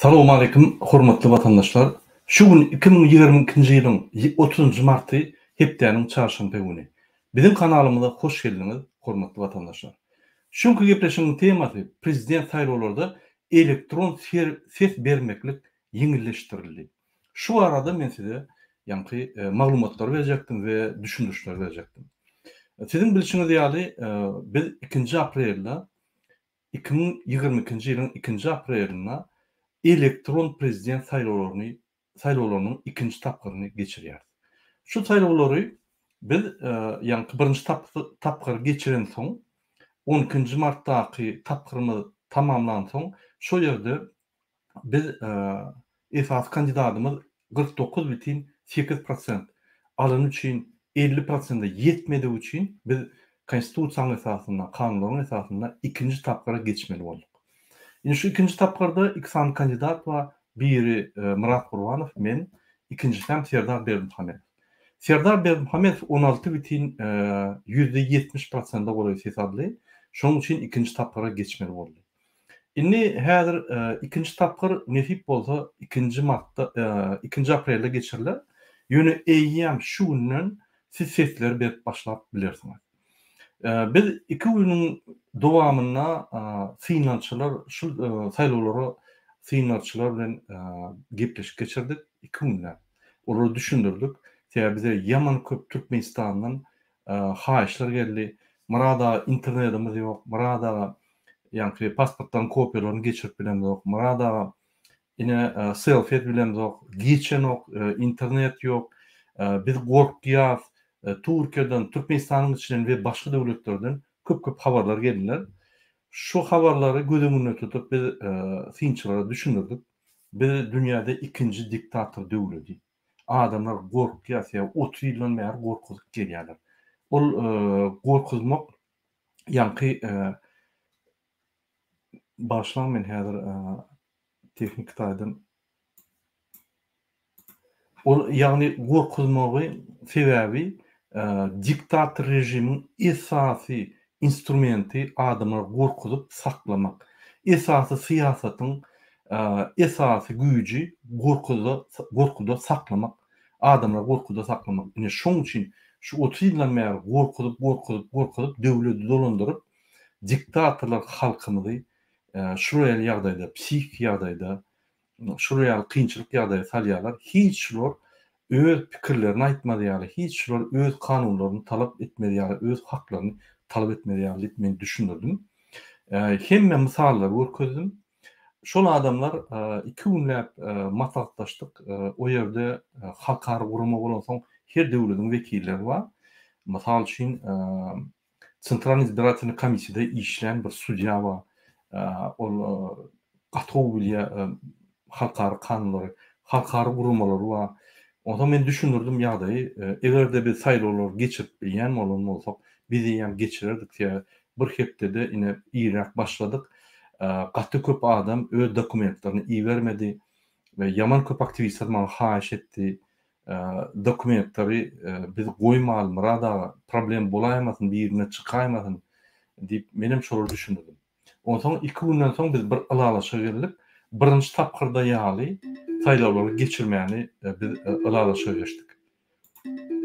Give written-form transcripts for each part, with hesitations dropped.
Salowmaleýkim hormatly watandaşlar! Şu gün 2022-nji ýylyň otuzynjy marty hepdäniň çarşenbe güni. Biziň kanalymyza hoş geldiňiz hormatly watandaşlar! Şu günki gepleşigiň temasy prezident saýlawlarda elektron ses bermeklik ýeňilleşdirildi. Şu barada men size ýaňky maglumatlary berjekdim we düşündirişleri berjekdim. Siziň bilşiňiz ýaly biz ikinji aprelde 2022-nji ýylyň ikinji aprelinde elektron prezident saýlawlaryny saýlawlarynyň ikinji tapgyryny geçirýäris. Şu saýlawlary biz ýaňky birinji tapgyry geçirensoň, on ikinji martdaky tapgyrymyz tamamlansoň, şo ýerde Biz esasy kandidatymyz 49 bütin 8 prosent alany üçin 50 prosente ýetmedigi üçin biz Konstitusiýanyň esasynda, kanunlaryň esasynda ikinji tapgyra geçmeli bolduk. Indi şu ikinji tapgyrda iki sany kandidat bar, biri Myrat Gurbanow, men, ikinjisem Serdar Berdimuhamedow. Serdar Berdimuhamedow 16 bütin ýüzde 70 prosente golaý ses aldy, şonuň üçin ikinji tapgyra geçmeli boldy. Indi häzir ikinji tapgyr nesip bolsa ikinji martda, ikinji aprelde geçiriler. Ýöne eýýäm şu günden siz sesleri berip başlap bilersiňiz. Biz iki günüň dowamynda synagçylar şu saýlawlara synagçylar bilen gepleşik geçirdik iki günläp. Olara düşündirdik. Sebäbi bize ýaman köp Türkmenistandan haýyşlar geldi. Myrat aga internedimiz ýok, Myrat aga ýaňky pasportlaryň kopiýalaryny geçirip bilemzok, Myrat aga ine selfi edip bilemzok, geçenok, internet ýok, biz gorkýas, Türkiýeden, Türkmenistanyň içinden we başga döwletlerden köp-köp habarlar geldiler. Şu habarlary göz öňünde tutup biz synçylara düşündirdik. Biz dünýäde ikinji diktator döwledi. Adamlar gorkýar, sebäbi 30 ýyldan bäri gorkuzyp gelýärler. Ol gorkuzmak ýaňky bagyşlaň men häzir tehniki taýdan ol ýagny gorkuzmagy sebäbi diktator režimiň esasy instrumenti adamlary gorkuzyp saklamak. Esasy syýasatyň esasy güýji gorkuda gorkuda saklamak, adamlary gorkuda saklamak. Ine şoň üçin şu 30 ýyldan bäri gorkuzyp, gorkuzyp, gorkuzyp döwleti dolandyryp diktatorlar halkymyzy şular ýaly ýagdaýda, psihiki ýagdaýda şular ýaly kynçylyk ýagdaýa salýarlar. Hiç şular öz pikirlerini aýtmaz ýaly, hiç şular öz kanunlaryny talap etmez ýaly, öz haklaryny talap etmez ýaly diýip men düşündirdim. Hemme mysallary görkezdim. Şol adamlar iki günläp maslahatlaşdyk. O ýerde halkara gurama bolansoň her döwlediň wekilleri bar. Mysal üçin, Sentralnyý izbiratelnyý komissiýada işlän bir sudýa bar. Ol gaty gowy bilýär halkara kanunlary, halkara guramalary bar. Onsoň men düşündirdim ýagdaýy. Eger-de biz saýlawlary geçirip bilýän bolan bolsak, biz eýýäm geçirerdik. Sebäbi bir hepdede ine irräk başladyk. Gaty köp adam öz dokumentlerini ibermedi. Ýaman köp aktiwistler maňa haýyş etdi. Dokumentleri biz goýmaly Myrat aga, problem bolaýmasyn, birine çykaýmasyn diýip, menem şolara düşündirdim. Onsoň iki günden soň biz bir ylalaşyga geldik. Birinji tapgyrda ýaly saýlawlary geçirmäni biz ylalaşyga geçdik.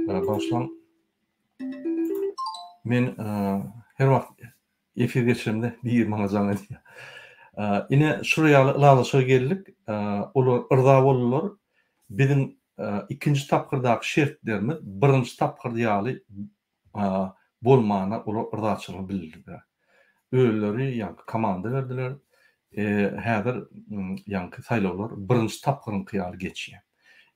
Bagyşlaň. Men her wagt efir geçiremde biri maňa jaň edýär. Ine şular ýaly ylalaşyga geldik. Olar yrza boldular. Biziň ikinji tapgyrdaky şertlerimiz birinji tapgyr ýaly bolmana olar yrzaçylygyny bildirdiler. Özleri ýaňky komanda berdiler. Häzir ýaňky saýlawlar birinji tapgyryňky ýaly geçýär.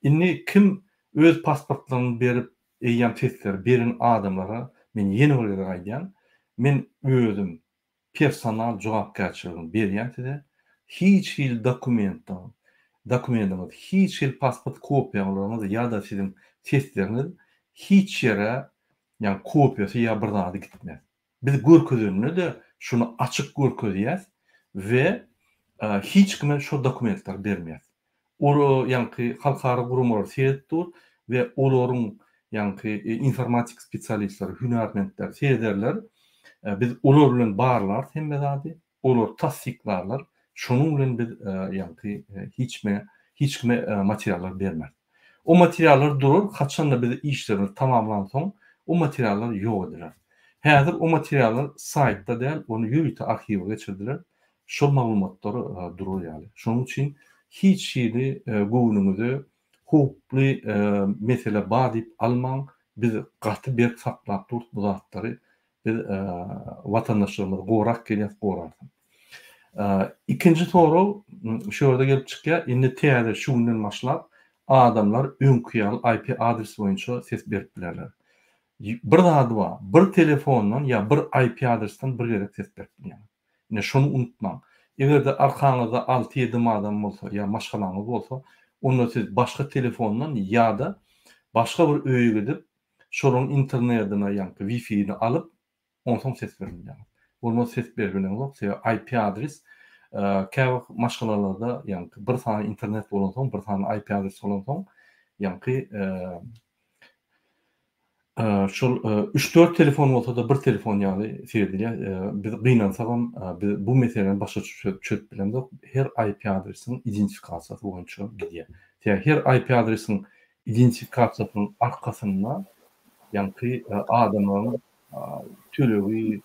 Indi kim öz pasportlaryny berip eýýäm sesleri beren adamlara men ýene bir gezek aýdýan, men özüm personal jogapkärçiligini berýän size, hiç hili dokumentden, dokumentiňiz, hiç hili pasport kopiýalaryňyz ýa-da siziň sesleriňiz hiç ýere, ýagny kopiýasy ýa bir zady gitmez. Biz görkezende-de şuny açyk görkezýäs we hiç kime şo dokumentleri bermeýäs. Ol ýaňky halkara guramalar seredip dur we olaryň ýaňky informatik spesialistleri, hünärmentleri serederler. Biz olar bilen barlarys hemme zady. Olar tassyklarlar. Şonuň bilen biz ýaňky hiç kime hiç kime materiallar bermeris. O materiallar durar, haçanda biz işlerimizi tamamlansoň o materiallar ýok ediler. Häzir o materiallar saýtda däl, ony ýörite arhiwe geçirdiler. Şol maglumatlar durar ýaly. Şonuň üçin hiç hili göwnüňize howply mesele bar diýip almaň. Biz gaty berk saklap durus bu zatlary. Biz watandaşlarymyzy gorap gelýäs, gorarys. Ikinji sorag şu ýerde gelip çykýar, indi täze şu günden başlap adamlar öňki ýaly IP adres boýunça ses berip bilerler. Bir zady bar, bir telefondan ýa bir IP adresden bir gezek ses berip bilýäňiz. Ine şony unutmaň. Eger-de arkaňyzda alty-ýedi adam bolsa ýa maşgalaňyz bolsa, onda siz başga telefondan ýa-da başga bir öýe gidip, şolaryň internedini ýaňky wi-fi-ni alyp, Onsoň ses berilýär. Bolmasa ses beribileňzok, sebäbi IP adres käbir maşgalalarda ýaňky bir sany internet bolansoň, bir sany IP adres bolansoň, ýaňky şol üç-dört telefon bolsa-da bir telefon ýaly seredilýär. Biz gynansagam biz bu meseläni başga çözüp bilemzok. Her IP adresiň identifikasiýasy boýunça gidýär. Sebäbi her IP adresiň identifikasiýasynyň arkasynda ýaňky adamlaryň tölegi,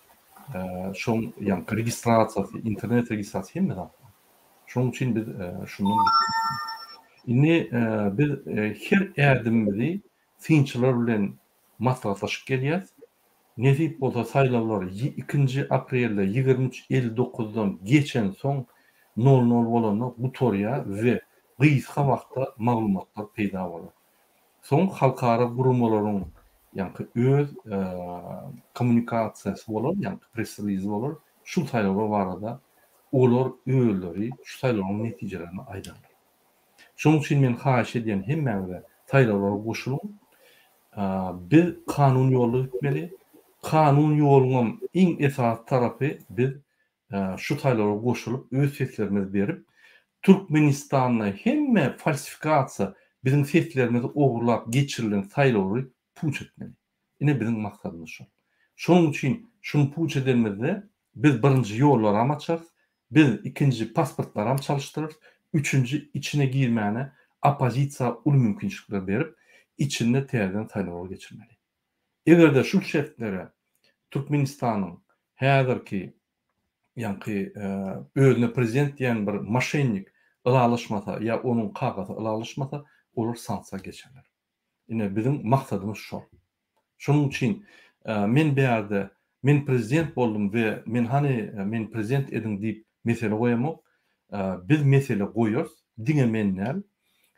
şoň ýaňky registrasiýasy, internet registrasiýasy hemme zat bar. Şonuň üçin biz şundan Indi biz her ädimimizi synçylar bilen maslahatlaşyp gelýäs. Nesip bolsa saýlawlar ikinji aprelde 23 59-dan geçensoň nol nol bolanda gutarýar we gysga wagtda maglumatlar peýda bolar. Soň halkara guramalaryň ýaňky öz kommunikasiýasy bolar, ýaňky press-relizi bolar, şul saýlawlar barada olar özleri şu saýlawlaryň netijelerini aýdarlar. Şonuň üçin men haýyş edýän hemmäňize saýlawlara goşulyň. Biz kanun ýolda gitmeli. Kanun ýoluňam iň esasy tarapy biz şu saýlawlara goşulyp öz seslerimizi berip Türkmenistanda hemme falsifikasiýa biziň seslerimizi ogurlap geçirilen saýlawlary puç etmeli. Ine biziň maksadymyz şol. Şonuň üçin şuny puç edenimizde biz birinji ýollaram açarys, biz ikinji pasportlaram çalyşdyrarys, üçünji içine girmäne oppozisiýa uly mümkinçilikler berip içinde täzeden saýlawlar geçirmeli. Eger-de şu şertlere Türkmenistanyň häzirki ýaňky özüne prezident diýen bir moşennik ylalaşmasa ýa onuň kakasy ylalaşmasa, olar sanksiýa geçerler. Ine, biziň maksadymyz şol. Şonuň üçin men bärde men prezident boldum we men hany meni prezident ediň diýip mesele goýamok. Biz mesele goýarys, diňe men däl.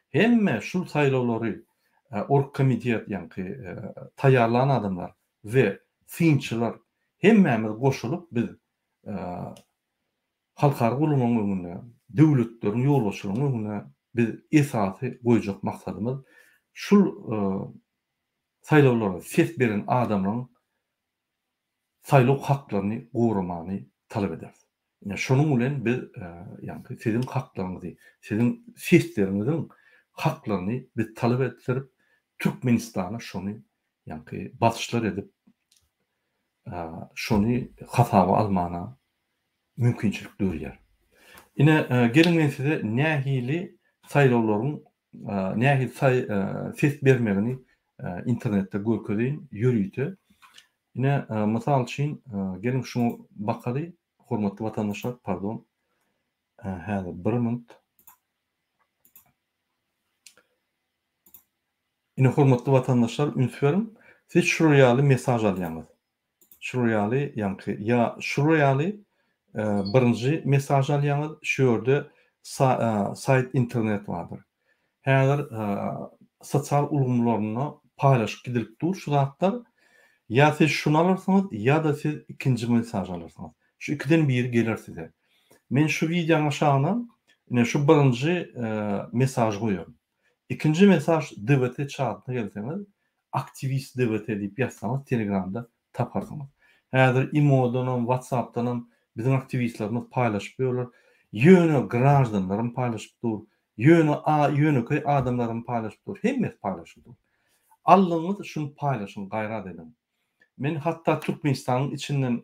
Hemme şul saýlawlary orgkomitet ýaňky taýýarlan adamlar we synçylar hemmämiz goşulyp biz halkara guramalaryň öňünde, döwletleriň ýolbaşçylarynyň öňünde biz esasy goýjak maksadymyz şul saýlawlara ses beren adamlaryň saýlaw haklaryny goramany talap ederis. Ine, şonuň bilen biz, ýagny siziň haklaryňyzy, siziň sesleriňiziň haklaryny biz talap etdirip, Türkmenistana şony, ýagny basyşlar edip, şony hasaba almana mümkinçilik dörýär. Ine, geliň men size nähili saýlawlaryň nähili ses bermegini internetde görkezeýin ýörite. Ine, mysal üçin, geliň şuňa bakaly, hormatly watandaşlar, pardon, häzir bir minut. Ine, hormatly watandaşlar, üns beriň, siz şular ýaly mesaž alýaňyz. Şular ýaly, ýaňky, ýa şular ýaly birinji mesaž alýaňyz, şu ýerde saýt internet bardyr. Häzir sosial ulgamlarynda paýlaşyp gidilip dur şu zatlar. Ýa siz şuny alarsyňyz, ýa-da siz ikinji mesaž alarsyňyz. Şu ikiden biri geler size. Men şu wideoň aşagyna ine şu birinji mesažy goýaryn. Ikinji mesaž DWT çatyna gelseňiz, aktiwist DWT diýip ýazsaňyz telegramda taparsyňyz. Häzir imodanam, whatsappdanam biziň aktiwistlerimiz paýlaşyp ýörler. Ýöne graždanlaram paýlaşyp dur. Ýöne ýönekeý adamlaram paýlaşyp dur. Hemmesi paýlaşyp dur. Aldygyňyz şuny paýlaşyň, gaýrat ediň. Men hatda Türkmenistanyň içinden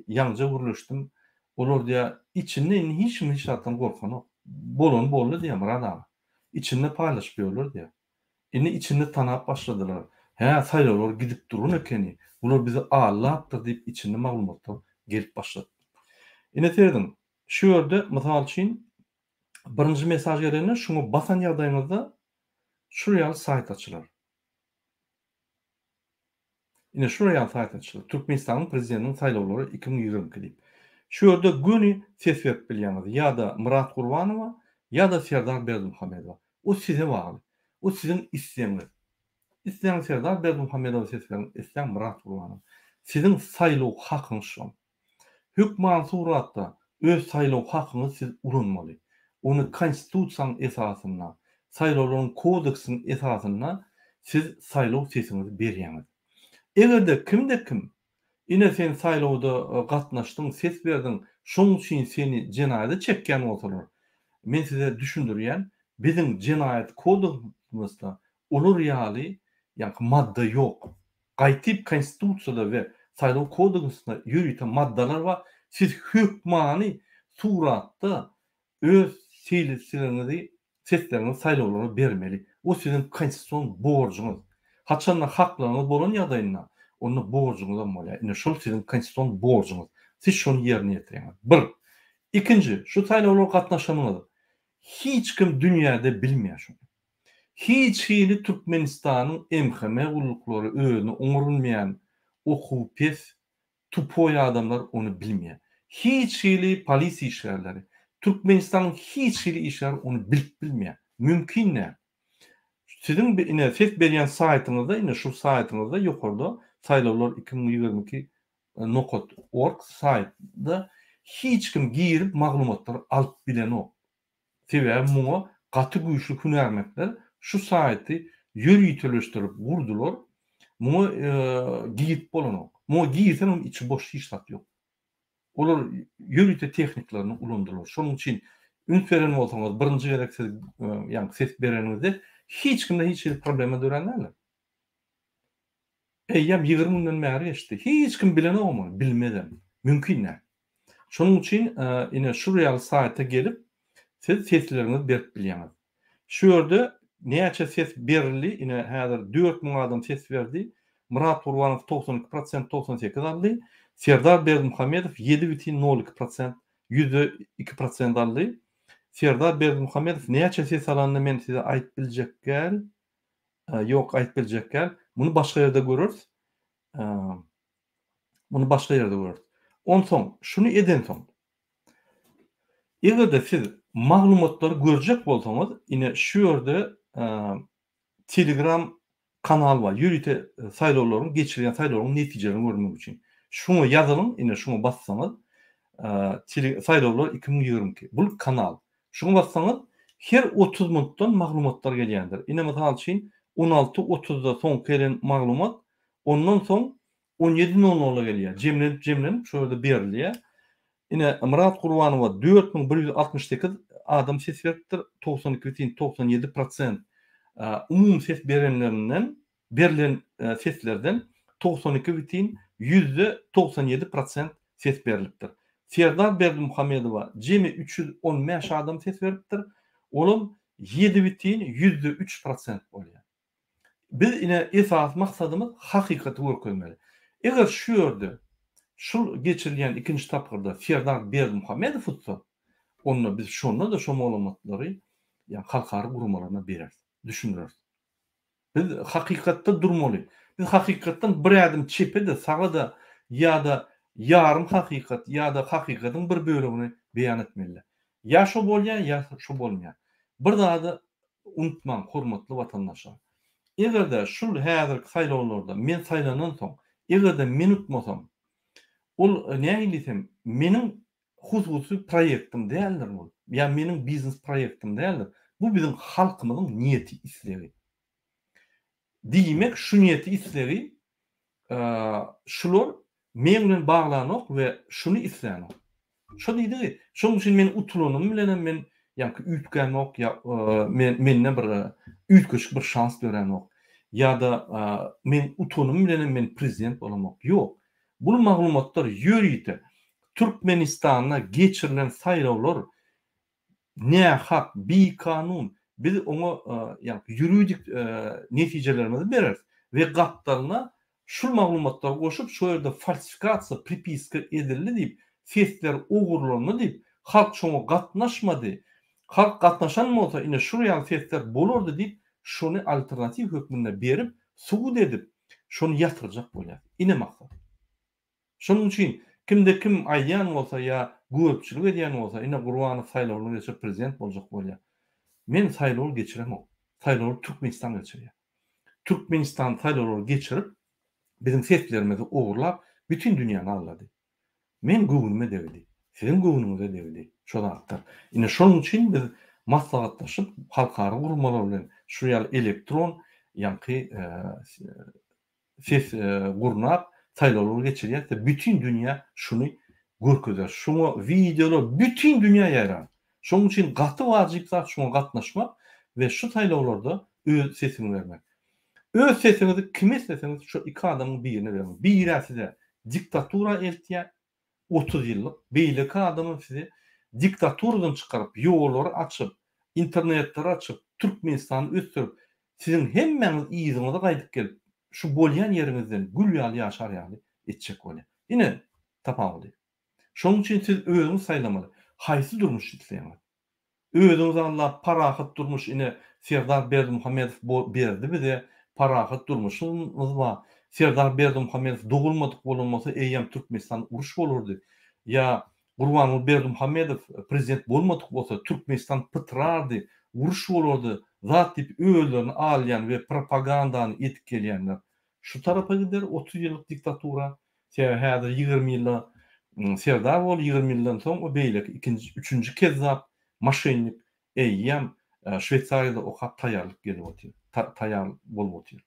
ýaňja gürleşdim. Olar diýýär, içinde indi hiç kim hiç zatdan gorkanok. Bolany boldy diýýär Myrat aga. Içinde paýlaşyp ýörler diýýär. Indi içinde tanap başladylar. Hä, saýlawlar gidip duran ekeni, bular bizi aldapdyr diýip içinde maglumatlar gelip başlady. Ine serediň, şu ýerde mysal üçin birinji mesaj gelende şuňa basan ýagdaýyňyzda şul ýaly saýt açylar. Ine şular ýaly saýt açyldy. Türkmenistanyň Prezidentiniň saýlawlary 2022 diýip. Şu ýerde göni ses berip bilýäňiz. Ýa-da Myrat Gurbanowa, ýa-da Serdar Berdimuhamedowa. O size bagly. O siziň islegiňiz. Isleň Serdar Berdimuhamedowa ses beriň, isleň Myrat Gurbanowa. Siziň saýlaw hakyňyz şol. Hökmany suratda öz saýlaw hakyňyzy siz ulanmaly. Ony Konstitusiýanyň esasynda, Saýlawlaryň kodeksiniň esasynda siz saýlaw sesiňizi berýäňiz. Eger-de kimde-kim, ine sen saýlawda gatnaşdyň, ses berdiň, şoň üçin seni jenaýata çekýän bolsalar, men size düşündirýän, biziň jenaýat kodeksimizde olar ýaly ýaňky madda ýok. Gaýtyp Konstitusiýada we Saýlaw kodeksinde ýörite maddalar bar, siz hökmany suratda öz seýilçileriňizi, sesleriňizi saýlawlara bermeli. O siziň konstitusion borjuňyz. Haçanda haklaryňyz bolan ýagdaýynda, onda borjuňyzam bolýar. Ine şol siziň konstitusion borjuňyz. Siz şony ýerine ýetirýäňiz. Bir. Ikinji, şu saýlawlara gatnaşanyňyz hiç kim dünýäde bilmeýär şony. Hiç hili Türkmenistanyň MHM gulluklary özüni oňarylmaýan okuwy pes tupoý adamlar ony bilmeýär. Hiç hili polisiýa işgärleri, Türkmenistanyň hiç hili işgäri ony bilip bilmeýär. Mümkin däl. Siziň ine ses berýän saýtyňyzda ine şu saýtyňyzda ýokarda saýlawlar 2022 nokat org saýtda hiç kim girip maglumatlary alyp bilenok. Sebäbi muňa gaty güýçli hünärmentler şu saýty ýöriteleşdirip gurdular. Muňa girip bolanok. Muňa girseňem içi boş hiç zat ýok. Olar ýörite tehniklaryny ulandylar. Şonuň üçin üns beren bolsaňyz birinji gezek siz ýaňky ses bereniňizde hiç kimde hiç hili problema dörän däldir. Eýýäm 20 günden bäri geçdi. Hiç kim bilenogam ony, bilmezem. Mümkin däl. Şonuň üçin ine şu ýaly saýta gelip siz sesleriňizi berip bilýäňiz. Şu ýerde näçe ses berildi, ine häzir 4000 adam ses berdi. Myrat Gurbanow 92 prosent 98 aldy. Serdar Berdimuhamedow 7,02 prosent 102 prosent aldy. Serdar Berdimuhamedow näçe ses alanyny men size aýdyp biljek däl. Ýok, aýdyp biljek däl. Muny başga ýerde göreris. Muny başga ýerde göreris. Onsoň, şuny edensoň, eger-de siz maglumatlary görjek bolsaňyz, ine şu ýerde Telegram kanal bar, ýörite saýlawlaryň, geçirilýän saýlawlaryň netijelerini görmek üçin. Şuňa ýazylyň, ine şuňa bassaňyz, saýlawlar 2022. Bu kanal. Şuňa bassaňyz, her 30 minutdan maglumatlar gelýändir. Ine mysal üçin, 16 otuzda soňky gelen maglumat, ondan soň 17 nol nola gelýär. Jemlenip, jemlenip şu ýerde berilýär. Ine, Myrat Gurbanowa 4168 adam ses beripdir, 92,97 prosent umumy ses berenlerinden, berlen seslerden 92,97 prosent ses berlipdir. Serdar Berdimuhamedowa jemi 315 adam ses beripdir, olam 7,3 prosent bolýar. Biz ine esasy maksadymyz hakykaty görkezmeli. Eger şu ýerde şul geçirilýän ikinji tapgyrda Serdar Berdimuhamedow utsa, onda biz şonda-da şo maglumatlary ýa halkara guramalaryna bereris, düşündireris. Biz hakykatda durmaly. Biz hakykatdan bir ädim çepe-de, saga-da ýa-da ýarym hakykat ýa-da hakykatyň bir bölegini beýan etmeli. Ýa şo bolýar, ýa şo bolmaýar. Bir zady unutmaň, hormatly watandaşlar. Eger-de şul häzirki saýlawlarda men saýlanan soň, eger-de men utmasam, ol nähili diýsem, meniň hususy proýektim däldir bul, ýa meniň biznes proýektim däldir. Bu biziň halkymyzyň niýeti, islegi. Diýmek, şu niýeti, islegi şular meň bilen baglanok we şuny islänok. Şo diýdigi. Şonuň üçin men utulanym bilenem men ýaňky üýtgänok ýa men mende bir üýtgeşik bir şans döränok. Ýa-da men utanym bilenem men prezident bolamok. Ýok. Bul maglumatlar ýörite. Türkmenistanda geçirilen saýlawlar nähak, bikanun, biz oňa ýagny ýuridik netijelerimizi bereris we gapdalyna şul maglumatlary goşup, şo ýerde falsifikasiýa, pripiska edildi diýip, sesler ogurlandy diýip, halk şoňa gatnaşmady, halk gatnaşan bolsa ine şul ýaly sesler bolardy diýip, şony alternatiw hökmünde berip, subut edip, şony ýatyrjak bolýar. Ine maksat. Şonuň üçin kimde kim aýdýan bolsa ýa göripçilik edýän bolsa, ine Gurbanow saýlawlary geçirip prezident boljak bolýar. Men saýlawly geçiremok. Saýlawly Türkmenistan geçirýär. Türkmenistan saýlawlary geçirip, biziň seslerimizi ogurlap, bütin dünýäni aldady. Men göwnüme degdi. Siziň göwnüňize degdi şo zatlar. Ine şonuň üçin biz maslahatlaşyp, halkara guramalar bilen şu ýaly elektron ýaňky ses gurnap saýlawlar geçirýäs we bütin dünýä şuny görkezer. Şuňa wideolar bütin dünýä ýaýrar. Şonuň üçin gaty wajyp zat şuňa gatnaşmak we şu saýlawlarda öz sesiňi bermek. Öz sesiňizi kime isleseňiz şo iki adamyň birine beriň. Birä size diktatura eltýär, 30 ýyllyk, beýleki adamam sizi diktaturadan çykaryp, ýollary açyp, internetleri açyp, Türkmenistany ösdürip, siziň hemmäňiz yzyňyza gaýdyp gelip, şu bolýan ýeriňizden gül ýaly ýaşar ýaly etjek bolýar. Ine, tapawudy. Şonuň üçin siz özüňiz saýlamaly, haýsy durmuşy isleýäňiz? Özüňizi aldap parahat durmuş ine Serdar Berdimuhamedow berdi bize parahat durmuşymyz bar. Serdar Berdimuhamedow dogulmadyk bolan bolsa eýýäm Türkmenistan uruş bolardy. Ýa Gurbanguly Berdimuhamedow prezident bolmadyk bolsa Türkmenistan pytrardy, uruş bolardy zat diýip özlerini alýan we propagandany edip gelýänler şu tarapa gider 30 ýyllyk diktatura Sebäbi häzir 20 ýylda Serdar boldy, 20 ýyldan soň o beýleki ikinji, üçünji kezzap, moşennik eýýäm Şweýsariýada okap taýýarlyk gelip otyr, taýýar bolup otyr.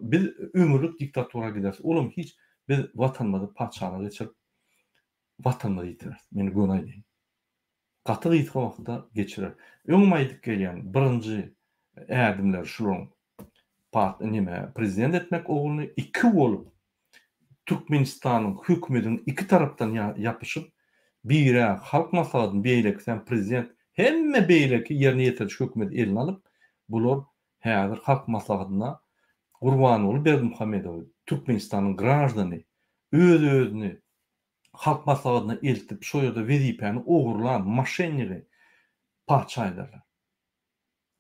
Biz ömürlik diktatura gideris. Olam hiç biz watanymyzy patyşalyga geçirip watanymyzy ýitireris. Men göni aýdaýyn. Gaty gysga wagtda geçirer. Öňem aýdyp gelýän birinji ädimleri şularyň part neme prezident etmek ogluny iki bolup Türkmenistanyň hökümediniň iki tarapdan ýapyşyp birä halk maslahatyny beýlekisem prezident hemme beýleki ýerine ýetiriji hökümedi eline alyp bular häzir halk maslahatyna Gurbanguly Berdimuhamedowy Türkmenistanyň graždany öz özüni Halk maslahatyna eltip şo ýerde wezipäni ogurlan moşennigi patyşa ederler.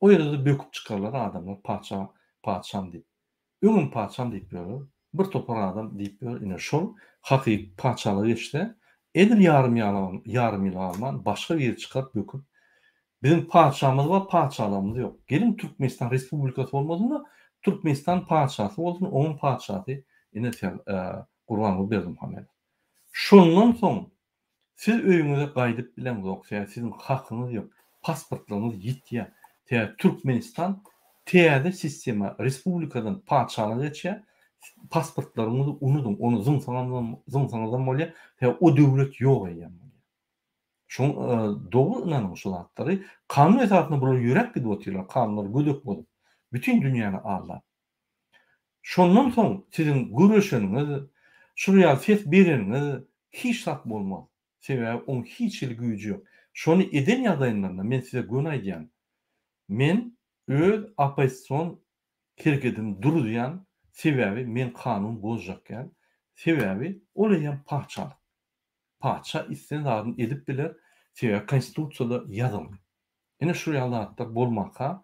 O ýerde-de böküp çykarlar adamlar patyşa patyşam diýip. Öňem patyşam diýip ýörler. Bir topar adam diýip ýör ine şol hakyky patyşalyga geçse edil ýarym ýarym ýyl galman başga biri çykar böküp biziň patyşamyz bar patyşalygymyz ýok. Geliň Türkmenistan respublikasy bolmasyn-da Türkmenistan patyşasy bolsun onuň patyşasy ine Gurbanguly Berdimuhamedow. Şondan soň siz öýüňize gaýdyp bileňzok, sebäbi siziň hakyňyz ýok, pasportlaryňyz ýitýär. Sebäbi Türkmenistan täze sistema, respublikadan patyşalyga geçýär. Pasportlaryňyzy unudyň, ony zyňsaňyzam, zyňsaňyzam bolýar. Sebäbi o döwlet ýok eýýäm bolýar. Şoň dogry ynanyň şu zatlary. Kanun esasynda bular ýöräp gidip otyrlar, kanunlary gödek bozup, bütin dünýäni aldap. Şondan soň siziň göreşeniňiz, şul ýaly ses bereniňiz hiç zat bolmaz. Sebäbi oň hiç hili güýji ýok. Şony eden ýagdaýyndan-da men size göni aýdýan, men öz oppozision herekedimi duruzýan, sebäbi men kanun bozjak däl. Sebäbi ol eýýäm patyşalyk. Patyşa islän zadyny edip biler, sebäbi konstitusiýada ýazylgy. Ine şu ýaly zatlar bolmaka,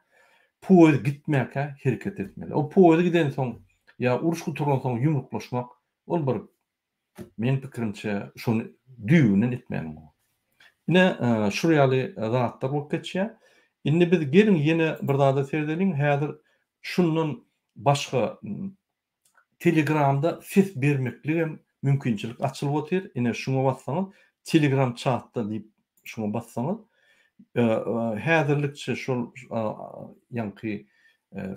poýez gitmäkä hereket etmeli. O poýez gidensoň ýa uruş gutaransoň ýumruklaşmak ol bir meň pikirimçe şony düýbünden etmäniň gowy. Ine şu ýaly zatlar bolup geçýär. Indi biz geliň ýene bir zada seredeliň. Häzir şundan başga Telegramda ses bermekligem mümkinçilik açylyp otyr. Ine şuňa bassaňyz Telegram çatda diýip şuňa bassaňyz häzirlikçe şol ýaňky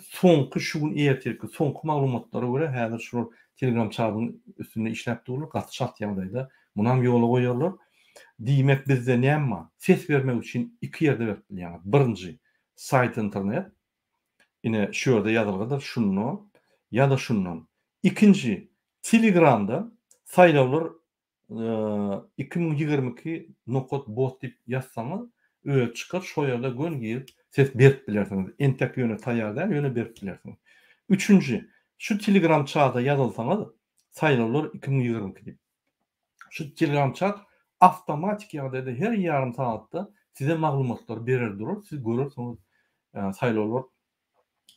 soňky şu gün ertirki soňky maglumatlara görä häzir şular Telegram çadyň üstünde işläp durlar gaty çalt ýagdaýda munam ýola goýarlar. Diýmek bizde näme bar? Ses bermek üçin iki ýerde berip bilýäňiz. Birinji saýt internet Ine şu ýerde ýazylgydyr şundan ýa-da şundan. Ikinji, Telegramda saýlawlar 2022 nokat bot diýip ýazsaňyz özi çykar, şo ýerde göni girip ses berip bilersiňiz. Entek ýöne taýýar däl, ýöne berip bilersiňiz. Üçünji, şu telegram çata ýazylsaňyz saýlawlar 2022 diýip. Şu telegram çat awtomatik ýagdaýda her ýarym sagatda size maglumatlary berer durar, siz görersiňiz saýlawlar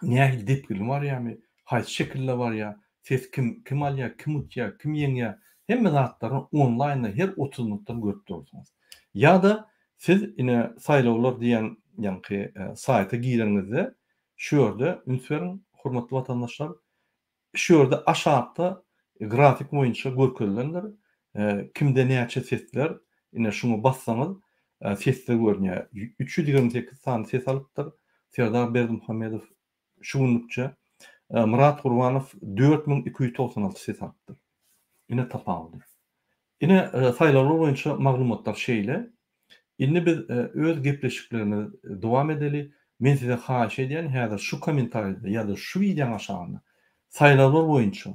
nähili depginli barýarmy, haýsy şekilde barýar, ses kim kim alýar, kim utýar, kim ýeňýär, hemme zatlaryny onlaýnda her 30 minutdan görüp durarsyňyz. Ýa-da siz ine saýlawlar diýen ýaňky saýta gireniňizde şu ýerde üns beriň hormatly watandaşlar, Şu ýerde aşakda grafik boýunça görkezilendir. Kimde näçe sesler, ine şuňa bassaňyz sesler görünýär. 328 sany ses alypdyr Serdar Berdimuhamedow şu günlükçe. Myrat Gurbanow 4296 ses alypdyr. Ine tapawudy. Ine saýlawlar boýunça maglumatlar şeýle. Indi biz öz gepleşiklerimizi dowam edeli. Men size haýyş edýän häzir şu kommentariýada ýa-da şu wideoň aşagynda saýlawlar boýunça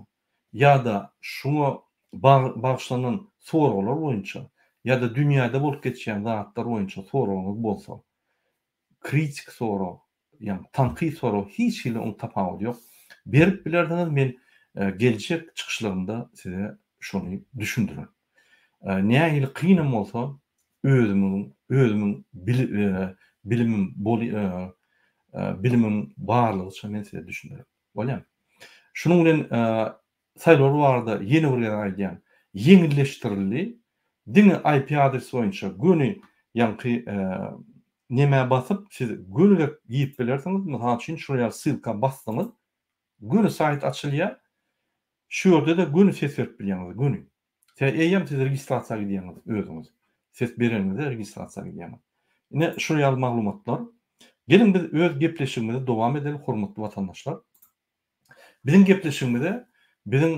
ýa-da şuňa bagyşlanan soraglar boýunça ýa-da dünýäde bolup geçýän zatlar boýunça soragyňyz bolsa kritik sorag ýagny tankyt sorag hiç hili oň tapawudy ýok. Berip bilersiňiz men geljek çykyşlarymda size şony düşündirerin. Nähili kynam bolsa özümiň özümiň bilimim bilimim barlygyça men size düşündirerin. Bolýamy? Şunuň bilen Saýlawlar barada ýene bir gezek aýdýan, ýeňilleşdirildi. Diňe IP adres boýunça göni ýaňky nemä basyp siz gönüräk girip bilersiňiz. Mysal üçin şular ýaly ssylka bassaňyz göni saýt açylýar. Şu ýerde-de göni ses berip bilýäňiz, göni. Tä eýýäm siz registrasiýa gidýäňiz özüňiz. Ses bereniňizde registrasiýa gidýäňiz. Ine şular ýaly maglumatlar. Geliň biz öz gepleşigimizi dowam edeli hormatly watandaşlar. Biziň gepleşigimize biziň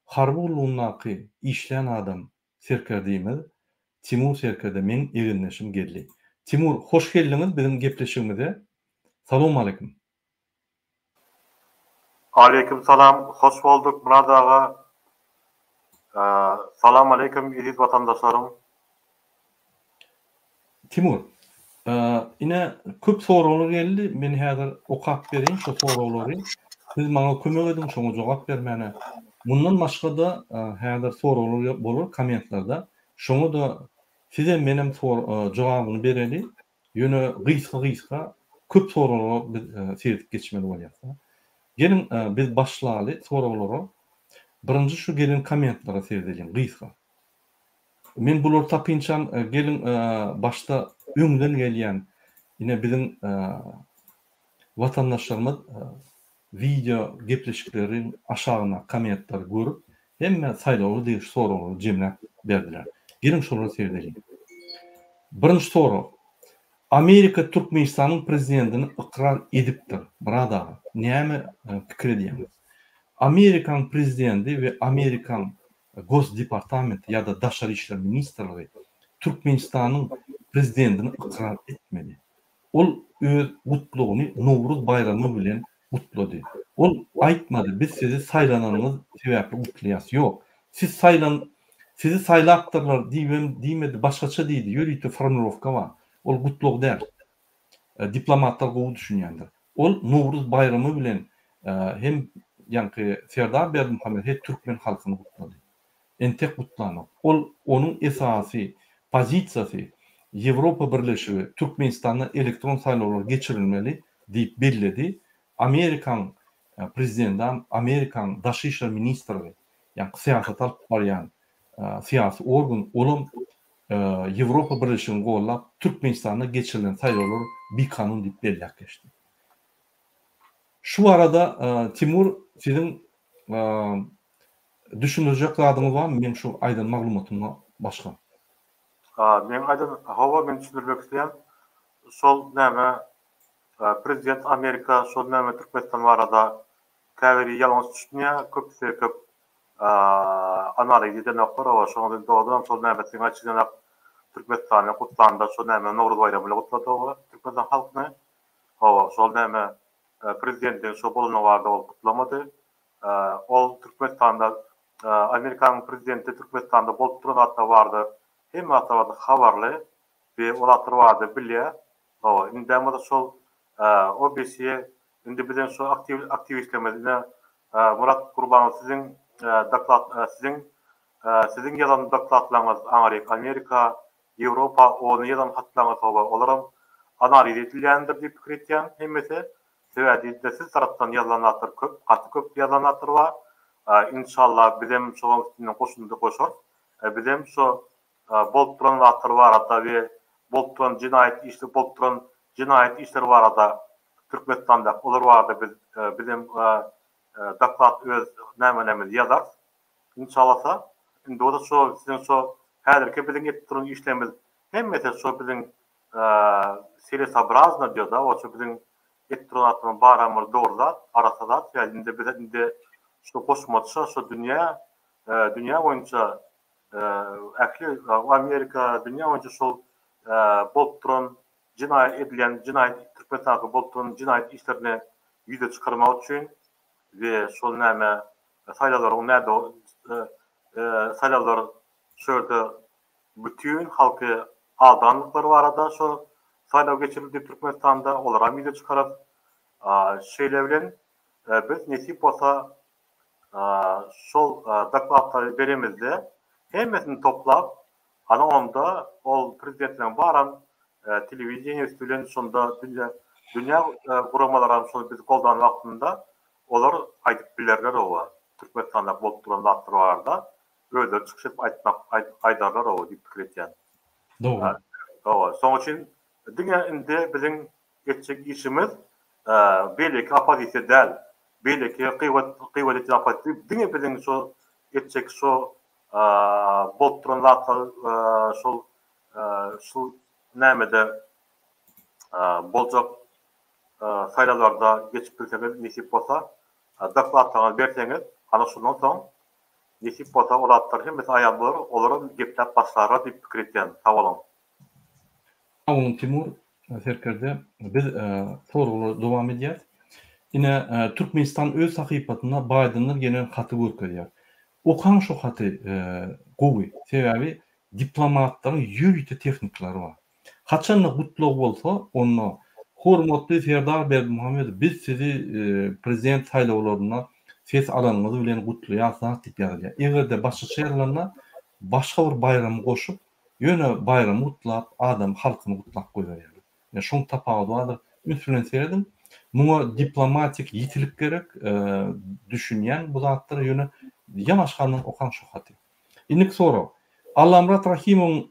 harby gullugyndaky işlän adam serkerdimiz Timur serkerde meň egindeşim geldi. Timur hoş geldiňiz biziň gepleşigimize. Salowmaleýkim. Aleýkim salam hoş bolduk Myrat aga. Salam aleýkim eziz watandaşlarym. Timur, ine köp soraglar geldi, men häzir okap bereýin şo soraglary. Siz maňa kömek ediň şoňa jogap bermäne. Mundan başga-da häzir soraglar bolar kommentlerde. Şoňa-da sizem menem jogabyny bereli. Ýöne gysga-gysga köp soraglara biz seredip geçmeli bolýas. Geliň biz başlaly soraglara. Birinji şu gelen kommentlere seredeliň gysga. Men bulary tapynçam geliň başda öňden gelýän ine biziň watandaşlarymyz wideo gepleşikleriň aşagyndaky kommentleri görüp hemme saýlawlara degişli soraglary jemläp berdiler. Geliň şolara seredeliň. Birinji sorag. Amerika Türkmenistanyň prezidentini ykrar edipdir. Myrat aga näme pikir edýäňiz? Amerikaň prezidenti we Amerikaň Gosdepartamenti ýa-da Daşary işler ministrligi Türkmenistanyň prezidentini ykrar etmedi. Ol öz gutlagyny Nowruz baýramy bilen gutlady. Ol aýtmady, biz sizi saýlananyňyz sebäpli gutlaýas. Ýok. Siz saýlan, sizi saýlapdyrlar diýibem diýmedi, başgaça diýdi, ýörite formulirovka bar. Ol gutlag däl. Diplomatlar gowy düşünýändir. Ol Nowruz baýramy bilen hem ýaňky Serdar Berdimuhamedow he türkmen halkyny gutlady. Entek gutlanok. Ol onuň esasy pozisiýasy Ýewropa Birleşigi Türkmenistanda elektron saýlawlar geçirilmeli diýip belledi. Amerikaň prezidendam Amerikaň daşy işler ministrligi ýaňky syýasaty alyp barýan syýasy organ olam Ýewropa Birleşigini gollap Türkmenistanda geçirilen saýlawlar bikanun diýip belläp geçdi. Şu barada Timur siziň düşündirjek zadyňyz barmy meň şu aýdan maglumatymdan başga? Meň aýdan hawa men düşündirmek isleýän şol näme prezident Amerika şol näme Türkmenistan barada käbiri ýalňyş düşünýär köpüsi köp analiz edenoklar hawa şonuň üçin dogrudanam şol näme siziň aýtşyňyz Türkmenistany gutlanda şol näme Nowruz baýramy bilen gutlady hawa Türkmenistan halkyny Hawa, şol näme, prezidentiň şo bolany barada ol gutlamady. Ol Türkmenistanda. Amerikanyň prezidenti Türkmenistanda bolup duran zatlar barada hemme zatlar barada habarly we o zatlar barada bilýär. Hawa, indem bolsa şol OBSE indi biziň şu aktiw aktiwistlerimiz ine Myrat Gurbanow siziň doklad siziň siziň ýazan dokladlaryňyz aňryk Amerika, Ýewropa ony ýazan hatlaryňyz hawa olaram analiz edilýändir diýip pikir etýän hemmesi. Sebäbi diýdi-de siz tarapdan ýazylan zatlar köp, gaty köp ýazylan zatlar bar. Inşallah bizem şolaryň üstünden goşundy goşarys. Bizem şo bolup duran zatlar barada we bolup duran jenaýat işli bolup duran jenaýat işleri barada Türkmenistandaky olar barada biz bizem doklad öz nämelerimizi ýazarys. Inşallasa indi bolsa şo siziň şo häzirki biziň edip duran işlerimiz hemmesi şo biziň selesobrazno diýoda o şo biziň edip duran zatlarymyz baram bir dogry zat arassa zat ýa indi biz indi şo goşmaça şo dünýä dünýä boýunça ähli Amerika dünýä boýunça şol bolup duran jenaýat edilýän jenaýat Türkmenistandaky bolup duran jenaýat işlerini ýüze çykarmak üçin we şol näme saýlawlaryň nädogry saýlawlar şu ýerde bütin halky aldandyklary barada şo saýlaw geçirildi Türkmenistanda olaram ýüze çykararys. Şeýle bilen biz nesip bolsa şol dokladlary beremizde hemmesini toplap ana onda ol prezidentleriň baram telewideniýe üsti bilen şonda dünýä dünýä guramalaram şony bizi goldan wagtynda olar aýdyp bilerler oba Türkmenistanda bolup duran zatlar barada özleri çykyş edip aýtmak aýdarlar oba diýip pikir etýän. Dogry. Hawa, şoň üçin diňe indi biziň etjek işimiz beýleki oppozisiýa däl, beýleki gybat gybat etýän oppozisiýa diňe biziň şo etjek şo bolup duran zatlar şol şu nämede boljak saýlawlarda geçip bilseňiz nesip bolsa dokladlaryňyzy berseňiz ana şondan soň nesip bolsa ol zatlar hemmesi aýan bolar olaram gepläp başlarlar diýip pikir etýän sag boluň. Sag boluň Timur serkerde biz soraglara dowam edýäs. Ine Türkmenistan öz sahypasynda Baýdendan gelen haty görkezýär. Okaň şo haty gowy sebäbi diplomatlaryň ýörite tehnikalary bar. Haçanda gutlag bolsa, onda Hormatly Serdar Berdimuhamedow, biz sizi prezident saýlawlarynda ses alanyňyz bilen gutlaýarys zat diýip ýazylýar. Eger-de başgaça ýazylanda, başga bir baýramy goşup, ýöne baýramy gutlap, adam halkyny gutlap goýberýärler. Ine, şoň tapawudy bardyr. Üns bilen serediň. Muňa diplomatik ýitilik gerek, düşünýän bu zatlara, ýöne ýanaşgandan okaň şu haty. Indiki sorag. Allamyrat Rahymowyň